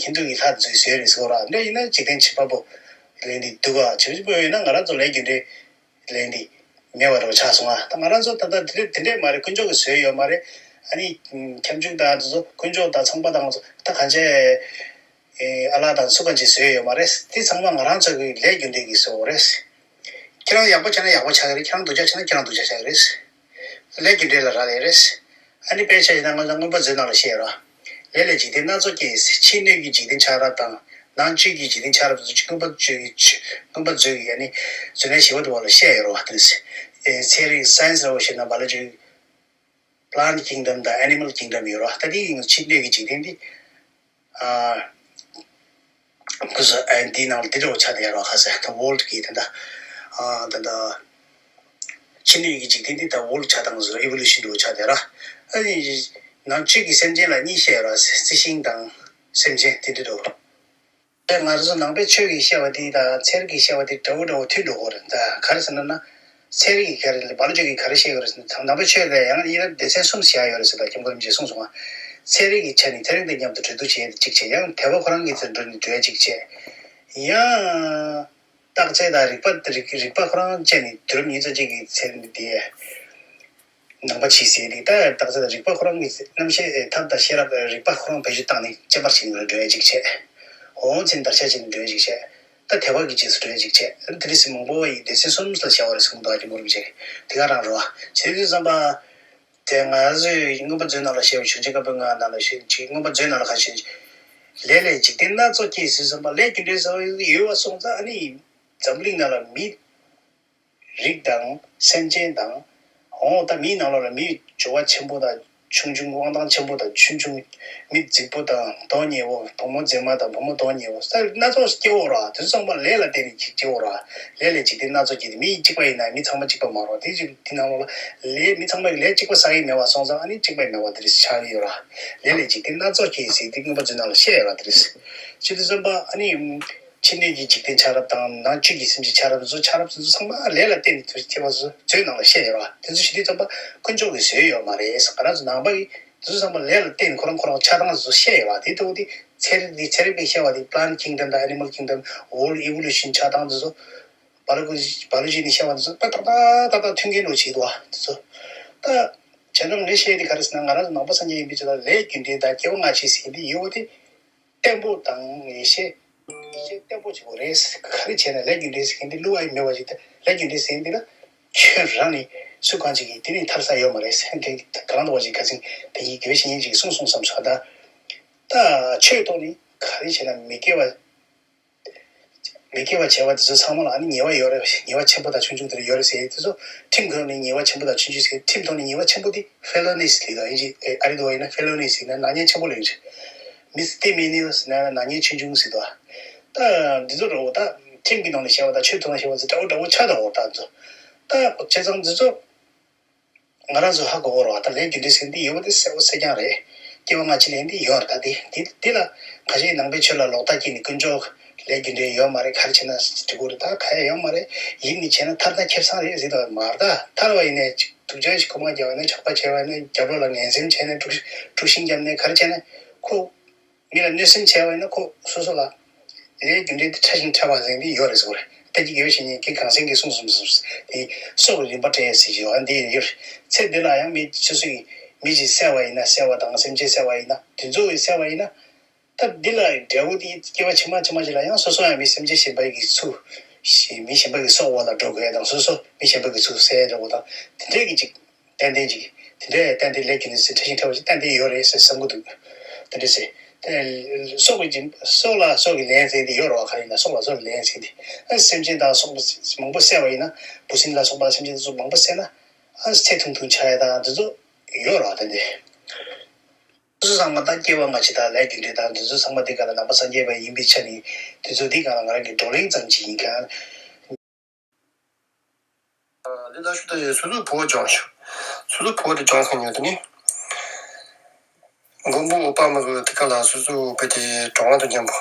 ཧིན་དུ་གི་ལྷ་ཚོས་བཟོས་རེད་ཟེར་གོ་ར། འདྲ་ཡིན་ན་འཇིག་རྟེན་བྱེད་པ་པོ་ལས་འདི་འདུག་ག་བྱེད་པ་པོ་ཡོད་ན་ང་རང་ཚོ་ལས་རྒྱུ་འབྲས་ལས་འདི་མེད་པ་རེད་ཆགས་སོང་ང་། ད་ང་རང་ཚོ་ད་ལྟ་དེ་འདྲས་དེ་འདྲས་མ་རེད། དཀོན་མཆོག་གིས་བཟོས་ཡོད་མ་རེད། ཨ་ནི་ཁྱབ་འཇུག་དང་དེ་ཚོ་དཀོན་མཆོག་དང་ཚངས་པ་དང་ད་གང་བྱས། ཨེ་ཨ་ལགས་དང་སུ་གང་ཅིག་བཟོས་ཡོད་མ་རེད། དེ་ཚང་མ་ང་རང་ཚོ་གི་ལས་རྒྱུ་འབྲས་ཀྱིས་བཟོས་པ་རེད། ཁྱེད་རང་ཡག་པོ་བྱས་ན་ཡག་པོ་ཆགས་ཀྱི་རེད། ཁྱེད་རང་སྡུག་ཅག་བྱས་ན་ཁྱེད་རང་སྡུག་ཅག་ཆགས་ཀྱི་རེད། ལས་རྒྱུ་འབྲས་ལ་རག་ལས་རེད། ཨ་ནི་དཔེ་ཆ་ཡིན་ན་ང་ཚོ་མངོན་པ་མཛོད་ནང་ལ་བཤད་ཡོད་ར། ལས་ལས་འཇིག་རྟེན་སྣ་ཚོགས་སྐྱེས། ཕྱི་སྣོད་ཀྱི་འཇིག་རྟེན་ཆགས་རབས་དང་ནང་བཅུད་ཀྱི་འཇིག་རྟེན་ཆགས་རབས་ཚོ་མངོན་པ་མཛོད་ཀྱི་མངོན་པ་མཛོད་ཀྱི་ཨ་ནི་མཛོད་ལས་ཞི་བ་འདུལ་བ་ལ་བཤད་ཡོད་ར་བ། དེ་ཚེ་རིག་སའེན་སི་ལ་བཤད་ན་བ་ལ་ཅིག Plant Kingdom དང་Animal Kingdom ཡོད་རེད་བ། ད་དེ་ཡིན་ཕྱི་སྣོད་ཀྱི་འཇིག་རྟེན་འདི། ཨ། ཁོ་ཚོ་ཨ་འདིའི་ནང་ལ་འདི་འདྲ་བོ་ཆགས་བསྡད་ཡོད་རེད་བ། ཁ་ཟས་ད་ཝོལ་གྱི་ད་ལྟ་ཨ་ད་ལྟ་ཕྱི་སྣོད་ཀྱི་འཇིག་རྟེན་འདི་ད་ཝོལ་ཆགས་སྟངས་ཟེར་ཨི་ཝོ་ལུ་ཤན་འདྲ་བོ་ཆགས་བསྡད་ར། ཨ་ནི་ནང་བཅུད་ཀྱི་སེམས་ཅན་ལ་གཉིས་བཤད་ཡོད་རེད་བ། རྩི་ཤིང་དང་སེམས་ཅན་དེ་འདྲ་འདྲ་བོ། ད་ང་ཚོ་ནང་པའི་ཆོས་ཀྱི་བཤད་པ་དེ་དང་ཚེ་རིག་གི་བཤད་པ་དེ་འདྲ་བོ་འདྲ་བོ་མཐུན་འགྲོ་གི་རེད། ད་ག་རེ་ཟེར་ན་ན། ཚན་རིག་གིས་ག་རེ་བ་ལ་ཅིག་གིས་ག་རེ་བཤད་ཡོད་རེད་ཟེར་ན། ནང་པའི་ཆོས་ལ་ཡང་ཡིན་ན་སྡེ་ཚན་གསུམ་བཞག་ཡོད་རེད་ཟེར། ད་སྐྱབས་མགོན་རིན་པོ་ཆེས་གསུངས་སོང་ང་། ཚན་རིག་གི་ཆ་ནས་ཚན་རིག་དང་མཉམ་དུ་འབྲེལ་གཏུག་བྱེད་ཡ་གཅིག་བྱས། ཡང་དད་པ་ཁོ་རང་གི་ཚེ་འགྲོ་ནས་འགྲོ་ཡ་གཅིག་བྱས། ཡང་རྟགས་ཚད་དང་རིག་པ་རིག་རིག་པ་ཁོ་རང་བཅས་ནས་དུས་རབས་ཉི་ཤུ་རྩ་གཅིག་གི་ཚན་རིག་དེ་ནང་པ་ཕྱིས་ཟེར་དེ། ད་རྟགས་ཚད་དང་རིག་པ་ཁོ་རང་གི་རྣམ་ཤེས་ཐབས་དང་ཤེས་རབ་རིག་པ་ཁོ་རང་བེད་སྤྱོད་བཏང་ནས་དཔྱད་པར་བྱེད་ནས་འགྲོ་ཡ་གཅིག་བྱས། འོ་ཚན་བརྡར་ཤ་བྱེད་ནས་འགྲོ་ཡ་གཅིག་བྱས། ད་དད་པ་གི་རྗེས་སུ་འགྲོ་ཡ་གཅིག་བྱས། ཨ་ནི་དེ་རིང་སྲིད་མང་པོ་བ་ཡི་སྡེ་ཚན་གསུམ་ལ་བཞག་པ་རེད་གསུངས་འདུག་ཨ་ཀྱི་མོ་རིན་པོ་ཆེ་གིས། དེ་ག་རང་རེད་བ། བྱས་དུས་ཙམ་པ། དེ་ང་ཚོས་མངོན་པ་མཛོད་ནང་ལ་བཤད་པའི་བྱུང་ཆེན་བཀའ་པོད་ལྔ་ནང་ལ་བཤད་ཅིག་མངོན་པ་མཛོད་ནང་ལ་ག་བཤད་ཅིག་ལས་ལས་འཇིག་རྟེན་སྣ་ཚོགས་སྐྱེས་ཟེར་ཙམ་པ་ལས་རྒྱུ་འབྲས་ཟེར་བ་ཡོད་པ་སོང་ཙང་། ཨ་ནི་འཛམ་བུ་གླིང་ནང་ལ་མི་རིགས་དང་སེམས་ཅན་དང་། འོ་ད་མིའི་ནང་ལོགས་ལ་མིའི་འབྱོར་བ་ཆེན་པོ་དང་ཆུང་ཆུང་། དབང་ཐང་ཆེན་པོ་དང་ཆུང་ཆུང་། མི་རྫིག་པོ་དང་མདོག་ཉེས་པོ། བུ་མོ་མཛེས་མ་དང་བུ་མོ་མདོག་ཉེས་པོ། ས་སྣ་ཚོགས་སྐྱེ་བོ་ར། དེ་ཚོ་ཚང་མ་ལས་ལ་བརྟེན་ནས་སྐྱེ་བོ་ར། ལས་ལས་འཇིག་རྟེན་སྣ་ཚོགས་སྐྱེས་ཏེ། མི་གཅིག་པ་ཡིན་ན་མི་ཚང་མ་གཅིག་པ་མ་རེད། དེ་ཅིག་དེ་ནང་ལོགས་ལ་ལས་མི་ཚང་མ་གི་ལས་གཅིག་པ་བསགས་ཡི་མེད་པ་སོང་ཙང་། ཨ་ནི་གཅིག་པ་མེད་པ་དེ་རེད་ཆགས་ཡོད་ར། ལས་ལས་འཇིག་རྟེན་སྣ་ཚོགས་སྐྱེས་ཟེར་དེ་མངོན་པ་མཛོད་ནང་ལ་བཤད་ཡོད་ར། དེ་རེད། བྱས་དུས་ཙམ་པ་ཨ་ནི། ཕྱི་སྣོད་ཀྱི་འཇིག་རྟེན་ཆགས་རབས་དང་ནང་བཅུད་ཀྱི་སེམས་ཅན་ཆགས་རབས་ཚོ། ཆགས་རབས་ཚོ་ཚང་མ་ལས་ལ་བརྟེན་ནས་དུས་སྐྱེ་བ་ཚོ་མཛོད་ནང་ལ་བཤད་ཡོད་ར། དེ་ཚོ་བཤད་དུས་ཙམ་པ་དཀོན་མཆོག་གིས་བཟོས་ཡོད་མ་རེད། ང་རང་ཚོ་ནང་པ་གིས་དེ་ཚོ་ཚང་མ་ལས་ལ་བརྟེན་ནས་ཁོ་རང་ཁོ་རང་ཆགས་སྟངས་ཚོ་བཤད་ཡོད་ར། དེ་ལྟ་བུ་དེ་ཚན་རིག་འདི་ཚན་རིག་པས་བཤད་པ་དེ། Plant Kingdom དང་Animal Kingdom, World Evolution ཆགས་སྟངས་དེ་ཚོ། བ་ལུ་གུ་བ་ལུ་ཅིག་ནས་བཤད་པ་དེ་ཚོ་ད་ཏག་ཏག་ཏག་ཏག་མཐུན་རྐྱེན་འགྲོ་བྱེད་དོ། དེ་ཚོ་ད་བྱས་ཙང་ངས་བཤད་དེ་ག་རེ་ཟེར་ན། ང་རང་ཚོ་ནང་པ་སངས་རྒྱས་ཡིན་པའི་ཆ་ལ་ལས་རྒྱུ་འབྲས་དང་སྐྱེ་བ་སྔ་ཕྱི་ཟེར་དེ་ཡོད་དེ། བརྟན་པོ་དང་ཡེ་ཤེས། ཡེ་ཤེས་བརྟན་པོ་བྱེད་དགོས་རེད། ག་རེ་བྱས་ན་ལས་རྒྱུ་འབྲས་ཟེར་མཁན་འདི་བསླུ་བ་ཡི་མེད་པ་ཞིག་དང་། ལས་རྒྱུ་འབྲས་ཟེར་མཁན་འདི་ལ་ཁྱོད་རང་ནི་སུ་གང་ཅིག་གིས་དེ་ནི་ཐར་ས་ཡོད་མ་རེད་ཟེར། དེ་ག་རང་དུ་བ་ཞིག་ག་ཚིག་དེ་ཡིན་དགེ་བའི་བཤེས་གཉེན་ཅིག་གིས་གསུངས་གསུངས་བསམ་སོང་། ད་ད་ཆོས་ཐོག་ནི་ག་རེ་བྱས་ན་མི་དགེ་བ་མི་དགེ་བ་བྱས་པ་དེ་ཚོ་ཚང་མ་ལ་ཨ་ནི་ཉེས་པ་ཡོད་རེད། ཉེས་པ་ཆེན་པོ་དང་ཆུང་ཆུང་དེ་འདྲ་ཡོད་རེད་ཟེར། དེ་ཚོ་ཁྲིམས་ཁང་ནས་ཉེས་པ་ཆེན་པོ་དང་ཆུང་ཆུང་ཟེར། ཁྲིམས་ཐོག་ནས་ཉེས་པ་ཆེན་པོ་དེ་felonies ལབ་དང་། ཨིན་ཇི་ཨ་རི་འདྲ་བ་ཡིན་ན་felonies ཡིན་ན་ནག་ཉེས་ཆེན་པོ་ལབ་ཀྱི་རེད། Misdemeanors ཟེར་ན་ནག་ཉེས་ཆུང་ཆུང་ཟེར་དོ། ད་འདི་ཚོ་རེད་བ། ད་ཁྲིམས་ཀྱི་ནང་ནས་བཤད་པ་དང་ཆོས་ཐོག་ནས་བཤད་པ་ཚོ་འདྲ་བོ་འདྲ་བོ་ཆགས་འདུག་བ། ད་ཚོ་ད་བྱས་ཙང་འདི་ཚོ་ང་རང་ཚོ་ཧ་གོ་གི་རེད་བ། ད་ལས་རྒྱུ་འབྲས་ཟེར་འདི་ཡོད་པ་དེ་གསལ་པོ་གསལ་རྐྱང་རེད། སྐྱེ་བ་སྔ་ཕྱི་ལས་འདི་ཡོད་རེད། ད་འདི་འདི་འདི་ལ་ཁ་ཤས་ནང་པའི་ཆོས་ལ་ལོག་ལྟ་སྐྱེས་ནས་དཀོན་མཆོག་ལས་རྒྱུ་འབྲས་ཡོད་མ་རེད། ག་རེ་བྱས་ན་འགྲིག་གི་རེད། ད་ག་ཡ་ཡོད་མ་རེད། ཡིན་ནི་བྱས་ན་ཐར་ཐང་ཁེ་བཟང་རེད་ཟེར་དང་མ་རེད། ད་ཐར་བ་ཡིན་ནའི་ཅིག་སྡུག་ཅག་ཞིག་རྐུ་མ་བརྒྱབ་པ་ཡིན་ན། ཇག་པ་བྱས་པ་ཡིན་ན། རྒྱབ་ལོགས་ལ་ངན་སེམས་བྱས་ནས་དཀྲུག་དཀྲུག་ཤིང་བརྒྱབ་ནས་ག་རེ་བྱས་ན་ཁོ། མི་ལ་གནོད་སེམས་བྱས་པ་ཡིན་ན་ཁོ་སོ་སོ་ལ་ལས་རྒྱུ་འབྲས་དེ་ཕྲ་ཞིང་ཕྲ་བ་ཟེར་འདི་ཡོད་རེད་ཟེར་བ་རེད། ད་ཅི་དགེ་བའི་བཤེས་གཉེན་ཀུན་གང་ཟེར་གྱིས་གསུངས་གསུངས་གསུངས་དེ་སྲོག་གི་རིམ་པ་སྤྲད་ཟེར་གྱི་ཡོད། འདི་ཡོད་རེད། ཚེ་འདི་ལ་ཡང་མི་སོ་སོ་ཡི་མི་ཞིག་བསད་པ་ཡིན་ན་བསད་པ་དང་། སེམས་ཅན་བསད་པ་ཡིན་ན། དེ་ཚོ་ཡི་བསད་པ་ཡིན་ན། ད་འདི་ལ་འབྲས་བུ་དེ་སྐྱེ་བ་ཕྱི་མ་ཕྱི་མ་ཞིག་ལ་ཡང་སོ་སོ་ཡང་མི་སེམས་ཅན་གཞན་པ་གི་ཚུར་མི་གཞན་པ་གི་སྲོག་འོག་ལ་འགྲོ་དགོས་དང་། སོ་སོ་མི་གཞན་པ་གི་ཚུར་བསད་འགྲོ་དགོས་དང་། དེ་འདྲས་ཀྱི་ཅིག་ཏན་ཏན་ཅིག་དེ་འདྲའི་ཏན་ཏན་ལས་ཀྱི་ནི་ཚེ་ཕྲ་ཞིང་ཕྲ་བ་ཞིག་ཏན་ཏན་ཡོད་རེད་ཟེར་བསམ་གྱི་འདུག་དེ་འདྲ་ཟེར། དེ་སྲོག་གི་སྦྱིན་སྲོག་ལ་སྲོག་གི་ལན་ཟེར་འདི་ཡོད་རེད་བ། ག་རེ་ཡིན་ན་སྲོག་ལ་སྲོག་གི་ལན་ཟེར་འདི། ཨ་སེམས་ཅན་དང་སྲོག་མང་པོ་བསད་པ་ཡིན་ན། འབུ་སྲིན་ལ་སོགས་པ་སེམས་ཅན་དེ་ཚོ་མང་པོ་བསད་ན། ཨ་ཚེ་ཐུང་ཐུང་ཆགས་ཡ་དང་དེ་ཚོ་ཡོད་རེད་བ། དེ་འདྲ། སོ་སོ་ཚང་མ་ད་སྐྱེ་བ་སྔ་ཕྱི་དང་ལས་རྒྱུ་འབྲས་དང་དེ་ཚོ་ཚང་མ་འདི་ག་ལ་ནང་པ་སངས་རྒྱས་པ་ཡིན་པའི་ཆ་ནས་དེ་ཚོ་འདི་ག་ལ་ང་རང་གི་བགྲོ་གླེང་ཙམ་ཅིག་ཡིན་ག་དེ་ལ་ཤུ་ད་ཡེ་སོ་སོའི་ཕོ་བ་སྦྱངས་ཤོག་སོ་སོའི་ཕོ་བ་དེ་སྦྱངས་ཁ་ཉོ་དེ་ནི། མགོན་པོ་ཨུ་པ་མི་གི་ཐུགས་ཀ་ལ་སོ་སོའི་བུ་དེ་གྲང་བ་དང་མཉམ་པོ།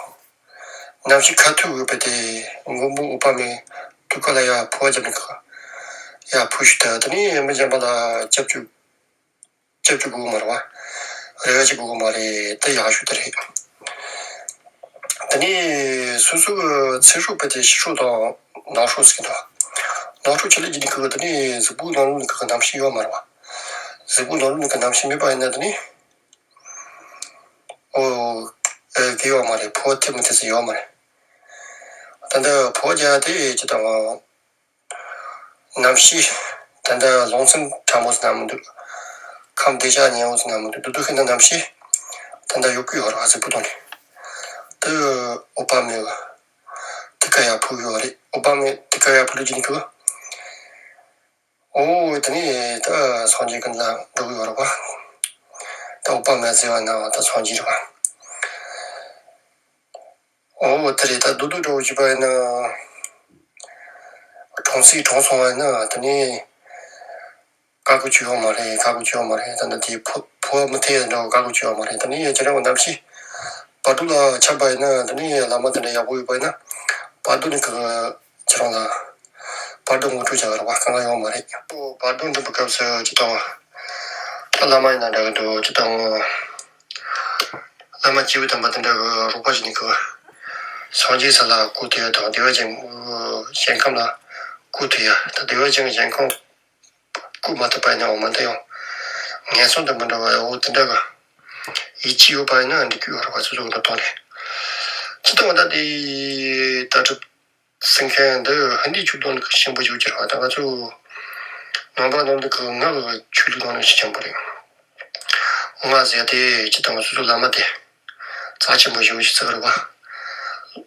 ནམ་ཞིག་ཁ་ཐུག་གི་བུ་དེ་མགོན་པོ་ཨུ་པ་མི་ཐུགས་ཀ་ལ་ཡ་ཕོ་བ་རྒྱབ་ནི་གི། ཡ་ཕུ་ཤུ་ད་དེ་ནི་མི་གཞན་པ་ལ་སྐྱབས་བཅོལ། སྐྱབས་བཅོལ་དགོས་མ་རེད་བ། རེ་བ་ཅིག་དགོས་མ་རེད་དེ་ཡག་ཤོས་དེ་རེད། དེ་ནས་སོ་སོ་གི་ཚེ་སྲོག་བོད་དེ་ཕྱི་སྲོག་དང་ནང་སྲོག་ཟེར་གི་འདུག་ནང་སྲོག་ཆེད་ལས་ཀྱི་ནི་གི་དེ་ནས་གཟུགས་པོ་ནང་ལོགས་ནས་གི་རྣམ་ཤེས་ཡོད་མ་རེད་བ། གཟུགས་པོ་ནང་ལོགས་ནས་གི་རྣམ་ཤེས་མེད་པ་ཡིན་ན་དེ་ནས། ཨོ། ཨེ་གི་ཡོད་མ་རེད། ཕོ་ཐེ་མི་ཐེ་ཟེར་ཡོད་མ་རེད། ད་ལྟ་ཕོ་རྒྱ་དེ་ཅི་དང་། གནམ་གཤིས། ད་ལྟ་རླུང་འཚུབ་ཕྲ་མོ་ཟེར་ན་མི་འདུག་ཁམས་བདེ་འཇགས་ཉེ་བོ་ཟེར་ན་མི་འདུག་སྡུག་སྡུག་ཤིན་ཏུ་གནམ་གཤིས། ད་ལྟ་ཡོད་ཀྱི་ཡོད་རེད་བ་གཟུགས་པོ་དོན་ནས། དུ་ཨོ་པ་མེ་གི། དུ་ཀ་ཡ་ཕུག་ཡོད་རེད། ཨོ་པ་མེ་དུ་ཀ་ཡ་ཕུག་ལུ་ཅི་ནི་གི། ཨོ་དེ་ནས་ད་སངས་རྒྱས་ཀུན་ལ་འགྲོ་གི་ཡོད་རེད་བ། ད་ཨོ་པ་མེ་ཟེར་བ་ན་ད་སངས་རྒྱས་རེད་བ། ཨོ་དེ་རེད། ད་སྡུག་སྡུག་འགྲོ་བཞིན་པ་ཡིན་ན། གྲོང་གསེབ་གྲོངས་སོང་བ་ཡིན་ན་དེ་ནས། བཀའ་བཀོད་བྱེད་ཡོད་མ་རེད། བཀའ་བཀོད་བྱེད་ཡོད་མ་རེད། ད་ནི་དེ་ཕོ་ཕོ་བ་མི་ཐེ་འདྲ་བོ་བཀའ་བཀོད་བྱེད་ཡོད་མ་རེད། ད་ནི་ཁྱེད་རང་གི་གནམ་གཤིས་བར་དོ་ལ་ཆགས་པ་ཡིན་ན་ད་ནི་བླ་མ་དེ་འདྲ་ཡག་པོ་ཡོད་པ་ཡིན་ན་བར་དོ་ནི་གི་ཁྱེད་རང་ལ་བར་དོ་ངོ་སྤྲོད་བྱ་གི་རེད་བ། དཀའ་ངལ་ཡོད་མ་རེད། ཨོ་བར་དོ་འགྲིམ་པའི་སྐབས་སུ་ཅི་དང་། ད་བླ་མ་ཡིན་ན་འདྲ་གི་འདུག་ཅི་དང་། བླ་མ་སྐྱེས་བུ་དམ་པ་དེ་འདྲ་གི་རོགས་པ་བྱེད་ནི་གི། སངས་རྒྱས་ས་ལ་སྐུ་ཐོན་ཡ་དང་བདེ་བ་ཅན་ཞིང་ཁམས་ལ་སྐུ་ཐོན་ཡ། ད་བདེ་བ་ཅན་ཞིང་ཁམས་སྐུ་མ་ཐོབ་པ་ཡིན་ནའང་མ་འདི་ཡང་ངན་སོང་དུ་མི་འགྲོ་བ་ཡ། འོ་དེ་འདྲ་གི་ཡིད་ཆེས་ཡོད་པ་ཡིན་ན་འགྲིག་གི་ཡོད་རེད་བ། སོ་སོ་གི་འདོད་སྟངས་རེད། ཅི་ལྟ་བ་ད་དེ་ལྟ་གྲུབ་སེམས་མཁན་འདི་ཧིན་དི་ཆོས་ལུགས་ནི་གི་ཆེན་པོ་ཞིག་གྱུར་བ། ད་ང་ཚོ་ནང་པ་ནང་འདི་གི་ང་གི་ཆོས་ལུགས་ནང་ནས་ཆེས་ཆེན་པོ་རེད། ང་ཟེར་ཏེ་ཅི་ལྟ་བ་སོ་སོ་བླ་མ་དེ་རྩ་ཆེན་པོ་ཞིག་ཅིག་ཚིག་རེད་བ།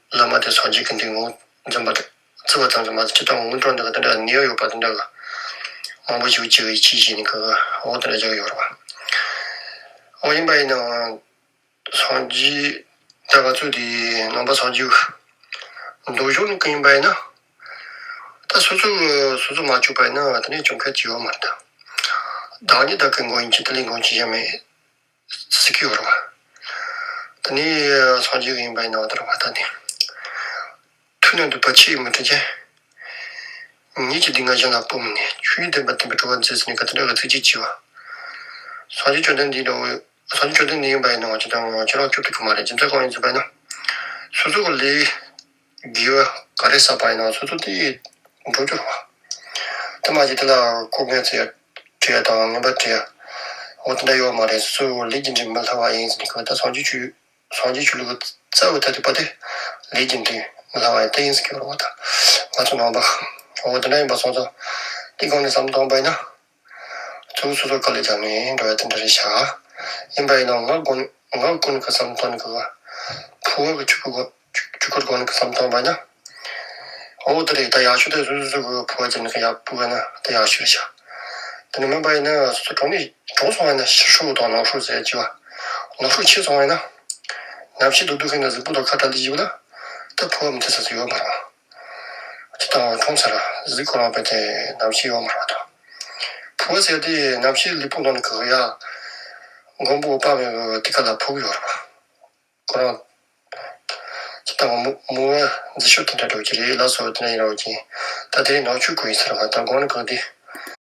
བླ་མ་དེ་སངས་རྒྱས་ཀྱི་འདི་ངོ་འཛིན་པ་དེ་བརྩི་བ་ཙམ་གྱིས་མ་ཚད་ཅི་ལྟ་བ་ངོ་སྤྲོད་འདི་ག་དེ་འདྲ་ནི་ཡོད་པ་དེ་འདྲ་གི་མང་པོ་ཞིག་ཅིག་ཡིད་ཆེས་བྱས་ནས་གི་འོ་དེ་འདྲ་བྱ་གི་ཡོད་རེད་བ། འོ་ཡིན་པ་ཡིན་ནའང་། སངས་རྒྱས་ད་ག་ཚོད་དེ་ནང་པ་སངས་རྒྱས་འདུལ་ཞུགས་ནི་གི་ཡིན་པ་ཡིན་ན། ད་སོ་སོ་སོ་སོ་མ་བཅོས་པ་ཡིན་ན་དེ་ནས་བཅོ་མཁན་ཅིག་ཡོད་མ་རེད་ད། བདག་ཉིད་བདག་གི་མགོན་ཡིན་གྱི་དེ་ལས་མགོན་ཅི་ཡང་མེད་ཟེར་གྱི་ཡོད་རེད་བ། དེ་ནས་སངས་རྒྱས་ཀྱི་ཡིན་པ་ཡིན་ན་བ་དེ་རེད་བ། ད་ནི་ཐུགས་ནི་འདུས་པ་ཆེས་མི་ཁྲོ་ཅན། ཉིད་ཀྱི་སྡུག་བསྔལ་གཞན་ལ་སྤོ་མི་ནུས། ཆོས་ཉིད་བདེན་པ་བསྟན་པའི་གྲོགས་པོ་མཛོད་ཟེར་ནས་ག་དེ་འདྲ་གི་ཚིག་གཅིག་བྱས་བ། སངས་རྒྱས་བཅོམ་ལྡན་འདས་འདྲ་བོ། སངས་རྒྱས་བཅོམ་ལྡན་འདས་ཡིན་པ་ཡིན་ནའང་ཅི་ལྟར་ཁྱོད་རང་སྐྱོབ་ཐུབ་ཀྱི་མ་རེད། རྒྱུ་མཚན་གང་ཡིན་ཟེར་བ་ཡིན་ན། སོ་སོ་གི་ལས་དགེ་བ་ག་རེ་བསགས་པ་ཡིན་ནའང་སོ་སོ་དེ་འགྲོ་རྒྱུ་རེད་བ། དེ་མ་གཞི་དེ་ལ་ཁོ་ངན་ཚེ་ཡ་བྲི་ཡ་དང་ངན་པ་བྲི་ཡ། འོ་དེ་འདྲ་ཡོད་མ་རེད། སོ་སོ་ལས་ཀྱི་འབྲས་མི་ལྷག་པ་ཡིན་ཟེར་ནས་ག་ད་སངས་རྒྱས་ཆོས་སངས་རྒྱས་ཆོས་ལུགས་ཀྱི་རྩ་བའི་ཐ་དད་པ་དེ་ལས་ཀྱི་འབྲས་མི་ལྷག་པ་ཡིན་དེ་ཡིན་ཟེར་གྱི་རེད་བ། ད་ང་ཚོ་ནང་པ་འོ་དེ་འདྲ་ཡིན་པ་སོང་ཙང་དེ་སྒང་ནས་བསམ་བློ་བཏང་པ་ཡིན་ན། གཙོ་བོ་སོ་སོ་དཀའ་ལས་རྒྱབ་ནས་འགྲོ་ཡ་དེ་འདྲ་རེད་ཤག་ཡིན་པ་ཡིན་ན་ང་དགོན་ང་དགོན་གི་བསམ་བཏང་ནི་གི་ཕུ་བ་གི་ཆུ་ཁུ་གོ་ཆུ་ཁུར་དགོན་གི་བསམ་བཏང་པ་ན། འོ་དེ་རེད། ད་ཡག་ཤོས་དེ་སོ་སོ་སོ་གི་ཕུ་བ་ཅན་གི་ཡག་ཕུ་བ་ན་དེ་ཡག་ཤོས་རེད་ཤག་དེ་ནི་མིན་པ་ཡིན་ན་སོ་སོ་གྲོང་ནས་གྲོངས་སོང་བ་ཡིན་ན་ཕྱི་སྲོག་དང་ནང་སྲོག་ཟེར་གྱི་བ། ནང་སྲོག་ཆད་སོང་བ་ཡིན་ན། ནམ་ཕྱིར་སྡུག་སྡུག་ཤིན་ཏུ་གཟུགས་པོ་དང་ཁ་བྲལ་ལེ་བཞི་བ་ལ། ད་ཕུ་བ་མི་ཐེ་ས་ཟིག་ཡོད་མ་རེད། ཅི་ལྟར་གྲོངས་ཚར་གཟིགས་ཁོ་རང་པའི་དེ་ནམ་ཤི་ཡོང་མ་རེད་དོ། ཕུ་བ་ཟེར་དེ་ནམ་ཤི་ལུས་པོ་ནང་གི་ཡ། མགོན་པོ་ཨུ་པ་མི་གི་དེ་ག་ལ་ཕུག་ཡོད་རེད་པ། ཁོ་རང་། ཅི་ལྟར་མུ་མུ་བ་འཛི་ཤོར་དེ་འདྲ་འགྲོ་གི་རེད་ལ་སོགས་དེ་འདྲ་ཡིན་རོགས་ཀྱི། ད་དེ་རིང་ནང་ཆོས་གོ་ཡིན་ཟེར་བ་ད་དགོང་ནི་གང་དེ།